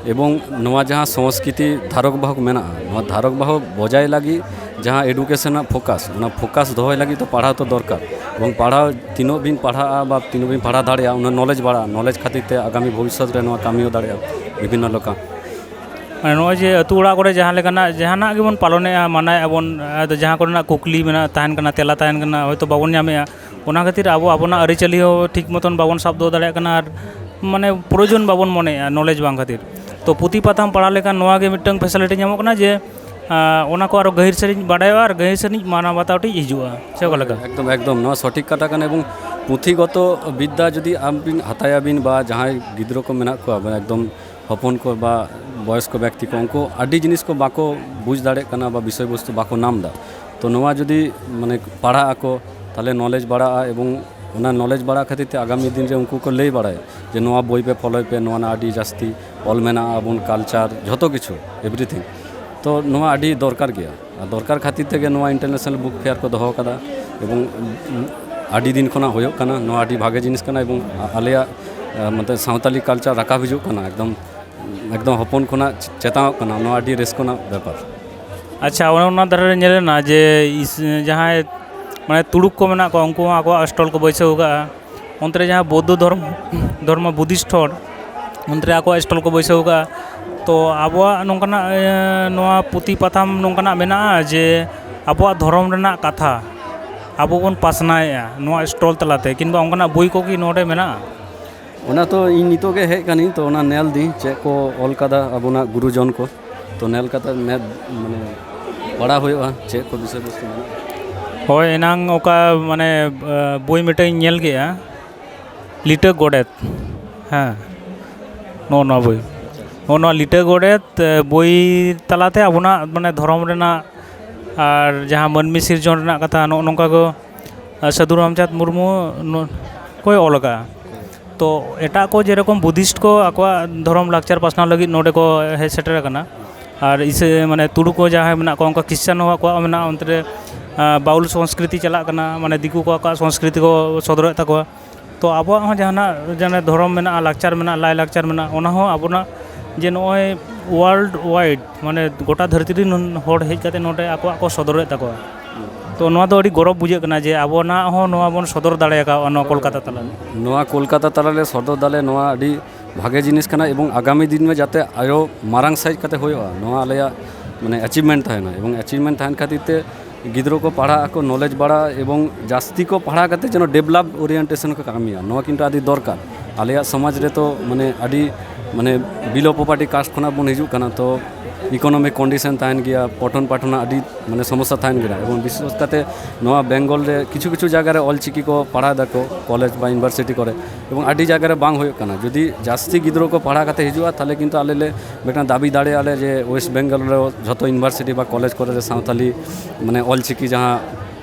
ᱮᱵᱚᱝ ᱱᱚᱣᱟ ᱡᱟᱦᱟᱸ ᱥᱚᱝᱥᱠᱨᱤᱛᱤ ᱫᱷᱟᱨᱚᱠ ᱵᱟᱦᱚᱠ ᱢᱮᱱᱟᱜᱼᱟ, ᱱᱚᱣᱟ ᱫᱷᱟᱨᱚᱠ ᱵᱟᱦᱚᱠ ᱵᱚᱡᱟᱭ ᱞᱟᱹᱜᱤᱫ ᱡᱟᱦᱟᱸ ᱮᱰᱩᱠᱮᱥᱚᱱ ᱨᱮᱱᱟᱜ ᱯᱷᱳᱠᱟᱥ, ᱚᱱᱟ ᱯᱷᱳᱠᱟᱥ ᱫᱚᱦᱚᱭ ᱞᱟᱹᱜᱤᱫ ᱫᱚ ᱯᱟᱲᱦᱟᱣ ᱛᱚ ᱫᱚᱨᱠᱟᱨ᱾ ᱮᱵᱚᱝ ᱯᱟᱲᱦᱟᱣ ᱛᱤᱱᱟᱹᱜ ᱵᱤᱱ ᱯᱟᱲᱦᱟᱜᱼᱟ ᱵᱟ ᱛᱤᱱᱟᱹᱜ ᱵᱤᱱ ᱯᱟᱲᱦᱟᱣ ᱫᱟᱲᱮᱭᱟᱜᱼᱟ, ᱩᱱᱟᱹᱜ ᱱᱚᱞᱮᱡᱽ ᱵᱟᱲᱟᱜᱼᱟ᱾ ᱱᱚᱞᱮᱡᱽ ᱠᱷᱟᱹᱛᱤᱨ ᱛᱮ ᱟᱜᱟᱢᱤ ᱵᱷᱚᱵᱤᱥᱥᱚᱛ ᱨᱮ ᱱᱚᱣᱟ ᱠᱟᱹᱢᱤ ᱦᱚᱸ ᱫᱟᱲᱮᱭᱟᱜᱼᱟ ᱵᱤᱵᱷᱤᱱᱱᱚ ᱞᱮᱠᱟ᱾ ᱢᱟᱱᱮ ᱱᱚᱜᱼᱚᱭ ᱡᱮ ᱟᱹᱛᱩ ᱚᱲᱟᱜ ᱠᱚᱨᱮ ᱡᱟᱦᱟᱸ ᱞᱮᱠᱟᱱᱟᱜ ᱡᱟᱦᱟᱱᱟᱜ ᱜᱮᱵᱚᱱ ᱯᱟᱞᱚᱱᱮᱫᱼᱟ, ᱢᱟᱱᱟᱣᱮᱫᱼᱟ ᱵᱚᱱ, ᱟᱫᱚ ᱡᱟᱦᱟᱸ ᱠᱚᱨᱮᱱᱟᱜ ᱠᱩᱠᱞᱤ ᱢᱮᱱᱟᱜ ᱛᱟᱦᱮᱱ ᱠᱟᱱᱟ, ᱛᱮᱞᱟ ᱛᱟᱦᱮᱱ ᱠᱟᱱᱟ, ᱦᱚᱭᱛᱳ ᱵᱟᱵᱚᱱ ᱧᱟᱢᱮᱫᱼᱟ, ᱚᱱᱟ ᱠᱷᱟᱹᱛᱤᱨ ᱟᱵᱚ ᱟᱵᱚᱱᱟᱜ ᱟᱹᱨᱤᱪᱟᱹᱞᱤ ᱦᱚᱸ ᱴᱷᱤᱠ ᱢᱚᱛᱚᱱ ᱵᱟᱵᱚᱱ ᱥᱟᱵ ᱫᱚᱦᱚ ᱫᱟᱲᱮᱭᱟᱜ ᱠᱟᱱᱟ᱾ ᱟᱨ ᱢᱟᱱᱮ ᱯᱨᱚᱭᱳᱡᱚᱱ ᱵᱟᱵᱚᱱ ᱢᱚᱱᱮᱭᱮᱫᱼᱟ ᱱᱚᱞᱮᱡᱽ ᱵᱟᱝ ᱠᱷᱟᱹᱛᱤᱨ᱾ ᱛᱚ ᱯᱩᱛᱷᱤ ᱯᱟᱛᱷᱟᱢ ᱯᱟᱲᱦᱟᱣ ᱞᱮᱠᱷᱟᱱ ᱱᱚᱣᱟ ᱜᱮ ᱢᱤᱫᱴᱟᱝ ᱯᱷᱮᱥᱤᱞᱤᱴᱤ ᱧᱟᱢᱚᱜ ᱠᱟᱱᱟ ᱡᱮ ᱟᱸ, ᱚᱱᱟ ᱠᱚ ᱟᱨᱚ ᱜᱟᱹᱦᱤᱨ ᱥᱮᱫ ᱵᱟᱰᱟᱭᱚᱜᱼᱟ ᱟᱨ ᱜᱟᱹᱦᱤᱨ ᱥᱮᱫ ᱢᱟᱱᱟᱣ ᱵᱟᱛᱟᱣ ᱴᱷᱤᱠ ᱦᱤᱡᱩᱜᱼᱟ, ᱥᱮ ᱚᱠᱟ ᱞᱮᱠᱟ? ᱮᱠᱫᱚᱢ ᱮᱠᱫᱚᱢ, ᱱᱚᱣᱟ ᱥᱚᱴᱷᱤᱠ ᱠᱟᱛᱷᱟ ᱠᱟᱱᱟ᱾ ᱮᱵᱚᱝ ᱯᱩᱛᱷᱤᱜᱚᱛᱚ ᱵᱤᱫᱽᱫᱟ ᱡᱩᱫᱤ ᱟᱢ ᱵᱤᱱ ᱦᱟᱛᱟᱭᱟᱵᱤᱱ ᱵᱟ ᱡᱟᱦᱟᱸᱭ ᱜᱤᱫᱽᱨᱟᱹ ᱠᱚ ᱢᱮᱱᱟᱜ ᱠᱚᱣᱟ, ᱮᱠᱫᱚᱢ ᱦᱚᱯᱚᱱ ᱠᱚ ᱵᱟ ᱵᱚᱭᱚᱥᱠᱚ ᱵᱮᱠᱛᱤ ᱠᱚ, ᱩᱱᱠᱩ ᱟᱹᱰᱤ ᱡᱤᱱᱤᱥ ᱠᱚ ᱵᱟᱠᱚ ᱵᱩᱡᱽ ᱫᱟᱲᱮᱭᱟᱜ ᱠᱟᱱᱟ ᱵᱟ ᱵᱤᱥᱚᱭ ᱵᱚᱥᱛᱩ ᱵᱟᱠᱚ ᱧᱟᱢ ᱮᱫᱟ᱾ ᱛᱚ ᱱᱚᱣᱟ ᱡᱩᱫᱤ ᱢᱟᱱᱮ ᱯᱟᱲᱦᱟᱜ ᱟᱠᱚ, ᱛᱟᱦᱚᱞᱮ ᱱᱚᱞᱮᱡᱽ ᱵᱟᱲᱟᱜᱼᱟ᱾ ᱮᱵᱚᱝ ᱚᱱᱟ ᱱᱚᱞᱮᱡᱽ ᱵᱟᱲᱟ ᱠᱷᱟᱹᱛᱤᱨ ᱛᱮ ᱟᱜᱟᱢᱤ ᱫᱤᱱ ᱨᱮ ᱩᱱᱠᱩ ᱠᱚ ᱞᱟᱹᱭ ᱵᱟᱲᱟᱭᱟ ᱡᱮ ᱱᱚᱣᱟ ᱵᱳᱭ ᱯᱮ ᱯᱷᱚᱞᱳᱭ ᱯᱮ, ᱱᱚᱣᱟ ᱨᱮᱱᱟᱜ ᱟᱹᱰᱤ ᱡᱟᱹᱥᱛᱤ ᱚᱞ ᱢᱮᱱᱟᱜᱼᱟ, ᱟᱵᱚᱱ ᱠᱟᱞᱪᱟᱨ ᱡᱷᱚᱛᱚ ᱠᱤᱪᱷᱩ, ᱮᱵᱷᱨᱤᱛᱷᱤᱝ᱾ ᱛᱚ ᱱᱚᱣᱟ ᱟᱹᱰᱤ ᱫᱚᱨᱠᱟᱨ ᱜᱮᱭᱟ᱾ ᱟᱨ ᱫᱚᱨᱠᱟᱨ ᱠᱷᱟᱹᱛᱤᱨ ᱛᱮᱜᱮ ᱱᱚᱣᱟ ᱤᱱᱴᱟᱨᱱᱮᱥᱱᱟᱞ ᱵᱩᱠ ᱯᱷᱮᱭᱟᱨ ᱠᱚ ᱫᱚᱦᱚ ᱟᱠᱟᱫᱟ᱾ ᱮᱵᱚᱝ ᱟᱹᱰᱤ ᱫᱤᱱ ᱠᱷᱚᱱᱟᱜ ᱦᱩᱭᱩᱜ ᱠᱟᱱᱟ, ᱱᱚᱣᱟ ᱟᱹᱰᱤ ᱵᱷᱟᱜᱮ ᱡᱤᱱᱤᱥ ᱠᱟᱱᱟ᱾ ᱮᱵᱚᱝ ᱟᱞᱮᱭᱟᱜ ᱟᱸ, ᱢᱚᱛᱞᱚᱵ ᱥᱟᱶᱛᱟᱞᱤ ᱠᱟᱞᱪᱟᱨ ᱨᱟᱠᱟᱵ ᱦᱤᱡᱩᱜ ᱠᱟᱱᱟ, ᱮᱠᱫᱚᱢ ᱮᱠᱫᱚᱢ ᱦᱚᱯᱚᱱ ᱠᱷᱚᱱᱟᱜ ᱪᱮᱛᱟᱣᱚᱜ ᱠᱟᱱᱟ᱾ ᱱᱚᱣᱟ ᱟᱹᱰᱤ ᱨᱟᱹᱥᱠᱟᱹ ᱨᱮᱱᱟᱜ ᱵᱮᱯᱟᱨ᱾ ᱟᱪᱪᱷᱟ, ᱚᱱᱮ ᱚᱱᱟ ᱫᱷᱟᱨᱮ ᱨᱮ ᱧᱮᱞ ᱮᱱᱟ ᱡᱮ ᱤᱥ-, ᱡᱟᱦᱟᱸᱭ ᱢᱟᱱᱮ ᱛᱩᱲᱩᱠ ᱠᱚ ᱢᱮᱱᱟᱜ ᱠᱚᱣᱟ, ᱩᱱᱠᱩ ᱦᱚᱸ ᱟᱠᱚᱣᱟᱜ ᱥᱴᱚᱞ ᱠᱚ ᱵᱟᱹᱭᱥᱟᱹᱣ ᱟᱠᱟᱫᱼᱟ᱾ ᱚᱱᱛᱮ ᱨᱮ ᱡᱟᱦᱟᱸ ᱵᱳᱫᱽᱫᱷᱚ ᱫᱷᱚᱨᱢᱚ, ᱫᱷᱚᱨᱢᱚ ᱵᱩᱫᱷᱤᱥᱴ ᱦᱚᱲ, ᱚᱱᱛᱮ ᱨᱮ ᱟᱠᱚᱣᱟᱜ ᱥᱴᱚᱞ ᱠᱚ ᱵᱟᱹᱭᱥᱟᱹᱣ ᱟᱠᱟᱫᱼᱟ᱾ ᱛᱚ ᱟᱵᱚᱣᱟᱜ ᱱᱚᱝᱠᱟᱱᱟᱜ, ᱮ, ᱱᱚᱣᱟ ᱯᱩᱛᱷᱤ ᱯᱟᱛᱷᱟᱢ ᱱᱚᱝᱠᱟᱱᱟᱜ ᱢᱮᱱᱟᱜᱼᱟ ᱡᱮ ᱟᱵᱚᱣᱟᱜ ᱫᱷᱚᱨᱚᱢ ᱨᱮᱱᱟᱜ ᱠᱟᱛᱷᱟ ᱟᱵᱚ ᱵᱚᱱ ᱯᱟᱥᱱᱟᱣᱮᱫᱼᱟ ᱱᱚᱣᱟ ᱥᱴᱚᱞ ᱛᱟᱞᱟᱛᱮ, ᱠᱤᱝᱵᱟ ᱚᱱᱠᱟᱱᱟᱜ ᱵᱳᱭ ᱠᱚ ᱠᱤ ᱱᱚᱰᱮ ᱢᱮᱱᱟᱜᱼᱟ? ᱚᱱᱟ ᱛᱚ ᱤᱧ ᱱᱤᱛᱚᱜ ᱜᱮ ᱦᱮᱡ ᱠᱟᱹᱱᱟᱹᱧ, ᱛᱚ ᱚᱱᱟ ᱧᱮᱞ ᱫᱤᱧ ᱪᱮᱫ ᱠᱚ ᱚᱞ ᱠᱟᱫᱟ ᱟᱵᱚᱱᱟᱜ ᱜᱩᱨᱩᱡᱚᱱ ᱠᱚ᱾ ᱛᱚ ᱧᱮᱞ ᱠᱟᱛᱮ ᱢᱮᱫ ᱢᱟᱱᱮ ᱯᱟᱲᱦᱟᱣ ᱦᱩᱭᱩᱜᱼᱟ ᱪᱮᱫ ᱠᱚ ᱵᱤᱥᱚᱭ ᱵᱚᱥᱛᱩ ᱢᱮᱱᱟᱜᱼᱟ᱾ ᱦᱳᱭ, ᱮᱱᱟᱝ ᱚᱠᱟ ᱢᱟᱱᱮ, ᱟ, ᱵᱳᱭ ᱢᱤᱫᱴᱟᱝ ᱤᱧ ᱧᱮᱞ ᱠᱮᱜᱼᱟ, ᱞᱤᱴᱟᱹ ᱜᱚᱰᱮᱛ᱾ ᱦᱮᱸ, ᱱᱚᱜᱼᱚ ᱱᱚᱣᱟ ᱵᱳᱭ, ᱱᱚᱜᱼᱚ ᱱᱚᱣᱟ ᱞᱤᱴᱟᱹ ᱜᱚᱰᱮᱛ, ᱮ, ᱵᱳᱭ ᱛᱟᱞᱟᱛᱮ ᱟᱵᱚᱱᱟᱜ ᱢᱟᱱᱮ ᱫᱷᱚᱨᱚᱢ ᱨᱮᱱᱟᱜ ᱟᱨ ᱡᱟᱦᱟᱸ ᱢᱟᱹᱱᱢᱤ ᱥᱤᱨᱡᱚᱱ ᱨᱮᱱᱟᱜ ᱠᱟᱛᱷᱟ, ᱱᱚᱜᱼᱚ ᱱᱚᱝᱠᱟ ᱠᱚ, ᱟ, ᱥᱟᱹᱫᱷᱩ ᱨᱟᱢᱪᱟᱸᱫᱽ ᱢᱩᱨᱢᱩ ᱱᱚ-, ᱠᱚᱭ ᱚᱞ ᱟᱠᱟᱫᱼᱟ᱾ ᱛᱚ ᱮᱴᱟᱜ ᱠᱚ ᱡᱮᱨᱚᱠᱚᱢ ᱵᱩᱫᱷᱤᱥᱴ ᱠᱚ ᱟᱠᱚᱣᱟᱜ ᱫᱷᱚᱨᱚᱢ ᱞᱟᱠᱪᱟᱨ ᱯᱟᱥᱱᱟᱣ ᱞᱟᱹᱜᱤᱫ ᱱᱚᱰᱮ ᱠᱚ ᱦᱮᱡ ᱥᱮᱴᱮᱨ ᱟᱠᱟᱱᱟ, ᱟᱨ ᱤᱥᱟᱹ ᱢᱟᱱᱮ ᱛᱩᱲᱩᱠ ᱠᱚ ᱡᱟᱦᱟᱸᱭ ᱢᱮᱱᱟᱜ ᱠᱚᱣᱟ, ᱚᱱᱠᱟ ᱠᱷᱨᱤᱥᱪᱟᱱ ᱦᱚᱸ ᱟᱠᱚᱣᱟᱜ ᱢᱮᱱᱟᱜᱼᱟ, ᱚᱱᱛᱮ ᱨᱮ, ᱟ, ᱵᱟᱣᱩᱞ ᱥᱚᱝᱥᱠᱨᱤᱛᱤ ᱪᱟᱞᱟᱜ ᱠᱟᱱᱟ, ᱢᱟᱱᱮ ᱫᱤᱠᱩ ᱠᱚ ᱟᱠᱚᱣᱟᱜ ᱥᱚᱝᱥᱠᱨᱤᱛᱤ ᱠᱚ ᱥᱚᱫᱚᱨᱮᱫ ᱛᱟᱠᱚᱣᱟ᱾ ᱛᱚ ᱟᱵᱚᱣᱟᱜ ᱦᱚᱸ ᱡᱟᱦᱟᱱᱟᱜ ᱡᱟᱦᱟᱸ ᱫᱷᱚᱨᱚᱢ ᱢᱮᱱᱟᱜᱼᱟ, ᱞᱟᱠᱪᱟᱨ ᱢᱮᱱᱟᱜᱼᱟ, ᱞᱟᱭᱼᱞᱟᱠᱪᱟᱨ ᱢᱮᱱᱟᱜᱼᱟ, ᱚᱱᱟ ᱦᱚᱸ ᱟᱵᱚᱱᱟᱜ ᱡᱮ ᱱᱚᱜᱼᱚᱭ ᱳᱣᱟᱨᱞᱰ ᱣᱟᱭᱤᱰ, ᱢᱟᱱᱮ ᱜᱚᱴᱟ ᱫᱷᱟᱹᱨᱛᱤ ᱨᱮᱱ ᱦᱚᱲ ᱦᱮᱡ ᱠᱟᱛᱮ ᱱᱚᱰᱮ ᱟᱠᱚᱣᱟᱜ ᱠᱚ ᱥᱚᱫᱚᱨᱮᱫ ᱛᱟᱠᱚᱣᱟ᱾ ᱛᱚ ᱱᱚᱣᱟ ᱫᱚ ᱟᱹᱰᱤ ᱜᱚᱨᱚᱵᱽ ᱵᱩᱡᱷᱟᱹᱜ ᱠᱟᱱᱟ ᱡᱮ ᱟᱵᱚᱱᱟᱜ ᱦᱚᱸ ᱱᱚᱣᱟ ᱵᱚᱱ ᱥᱚᱫᱚᱨ ᱫᱟᱲᱮ ᱟᱠᱟᱫᱼᱟ ᱱᱚᱣᱟ ᱠᱳᱞᱠᱟᱛᱟ ᱛᱟᱞᱟᱨᱮ᱾ ᱱᱚᱣᱟ ᱠᱳᱞᱠᱟᱛᱟ ᱛᱟᱞᱟᱨᱮ ᱥᱚᱫᱚᱨ ᱫᱟᱞᱮ, ᱱᱚᱣᱟ ᱟᱹᱰᱤ ᱵᱷᱟᱜᱮ ᱡᱤᱱᱤᱥ ᱠᱟᱱᱟ, ᱮᱵᱚᱝ ᱟᱜᱟᱢᱤ ᱫᱤᱱ ᱨᱮ ᱡᱟᱛᱮ ᱟᱨᱚ ᱢᱟᱨᱟᱝ ᱥᱟᱭᱤᱡ ᱠᱟᱛᱮ ᱦᱩᱭᱩᱜᱼᱟ, ᱱᱚᱣᱟ ᱟᱞᱮᱭᱟᱜ ᱢᱟᱱᱮ ᱟᱪᱤᱵᱷᱢᱮᱱᱴ ᱛᱟᱦᱮᱱᱟ᱾ ᱮᱵᱚᱝ ᱟᱪᱤᱵᱷᱢᱮᱱᱴ ᱛᱟᱦᱮᱱ ᱠᱷᱟᱹᱛᱤᱨ ᱛᱮ ᱜᱤᱫᱽᱨᱟᱹ ᱠᱚ ᱯᱟᱲᱦᱟᱜ ᱟᱠᱚ, ᱱᱚᱞᱮᱡᱽ ᱵᱟᱲᱟ, ᱮᱵᱚᱝ ᱡᱟᱹᱥᱛᱤ ᱠᱚ ᱯᱟᱲᱦᱟᱣ ᱠᱟᱛᱮ ᱡᱮᱱᱚ ᱰᱮᱵᱷᱞᱚᱯ ᱳᱨᱤᱭᱮᱱᱴᱮᱥᱚᱱ ᱠᱚ ᱠᱟᱹᱢᱤᱭᱟ, ᱱᱚᱣᱟ ᱠᱤᱱᱛᱩ ᱟᱹᱰᱤ ᱫᱚᱨᱠᱟᱨ᱾ ᱟᱞᱮᱭᱟᱜ ᱥᱚᱢᱟᱡᱽ ᱨᱮ ᱛᱚ ᱢᱟᱱᱮ ᱟᱹᱰᱤ ᱢᱟᱱᱮ ᱵᱤᱞᱳ ᱯᱚᱵᱷᱟᱨᱴᱤ ᱠᱟᱥᱴ ᱠᱷᱚᱱᱟᱜ ᱵᱚᱱ ᱦᱤᱡᱩᱜ ᱠᱟᱱᱟ, ᱛᱚ ᱤᱠᱳᱱᱚᱢᱤᱠ ᱠᱚᱱᱰᱤᱥᱚᱱ ᱛᱟᱦᱮᱱ ᱜᱮᱭᱟ, ᱯᱚᱴᱷᱚᱱ ᱯᱟᱴᱷᱚᱱᱟᱜ ᱟᱹᱰᱤ ᱢᱟᱱᱮ ᱥᱚᱢᱚᱥᱥᱟ ᱛᱟᱦᱮᱱ ᱜᱮᱭᱟ᱾ ᱮᱵᱚᱝ ᱵᱤᱥᱮᱥ ᱠᱟᱛᱮ ᱱᱚᱣᱟ ᱵᱮᱝᱜᱚᱞ ᱨᱮ ᱠᱤᱪᱷᱩ ᱠᱤᱪᱷᱩ ᱡᱟᱭᱜᱟ ᱨᱮ ᱚᱞᱪᱤᱠᱤ ᱠᱚ ᱯᱟᱲᱦᱟᱣ ᱫᱟᱠᱚ ᱠᱚᱞᱮᱡᱽ ᱵᱟ ᱤᱭᱩᱱᱤᱵᱷᱟᱨᱥᱤᱴᱤ ᱠᱚᱨᱮ, ᱮᱵᱚᱝ ᱟᱹᱰᱤ ᱡᱟᱭᱜᱟ ᱨᱮ ᱵᱟᱝ ᱦᱩᱭᱩᱜ ᱠᱟᱱᱟ᱾ ᱡᱩᱫᱤ ᱡᱟᱹᱥᱛᱤ ᱜᱤᱫᱽᱨᱟᱹ ᱠᱚ ᱯᱟᱲᱦᱟᱣ ᱠᱟᱛᱮ ᱦᱤᱡᱩᱜᱼᱟ, ᱛᱟᱦᱚᱞᱮ ᱠᱤᱱᱛᱩ ᱟᱞᱮ ᱞᱮ ᱢᱤᱫᱴᱟᱝ ᱫᱟᱹᱵᱤ ᱫᱟᱲᱮᱭᱟᱜᱼᱟ ᱞᱮ ᱡᱮ ᱳᱭᱮᱥᱴ ᱵᱮᱝᱜᱚᱞ ᱨᱮ ᱡᱷᱚᱛᱚ ᱤᱭᱩᱱᱤᱵᱷᱟᱨᱥᱤᱴᱤ ᱵᱟ ᱠᱚᱞᱮᱡᱽ ᱠᱚᱨᱮ ᱨᱮ ᱥᱟᱶᱛᱟᱞᱤ ᱢᱟᱱᱮ ᱚᱞᱪᱤᱠᱤ ᱡᱟᱦᱟᱸ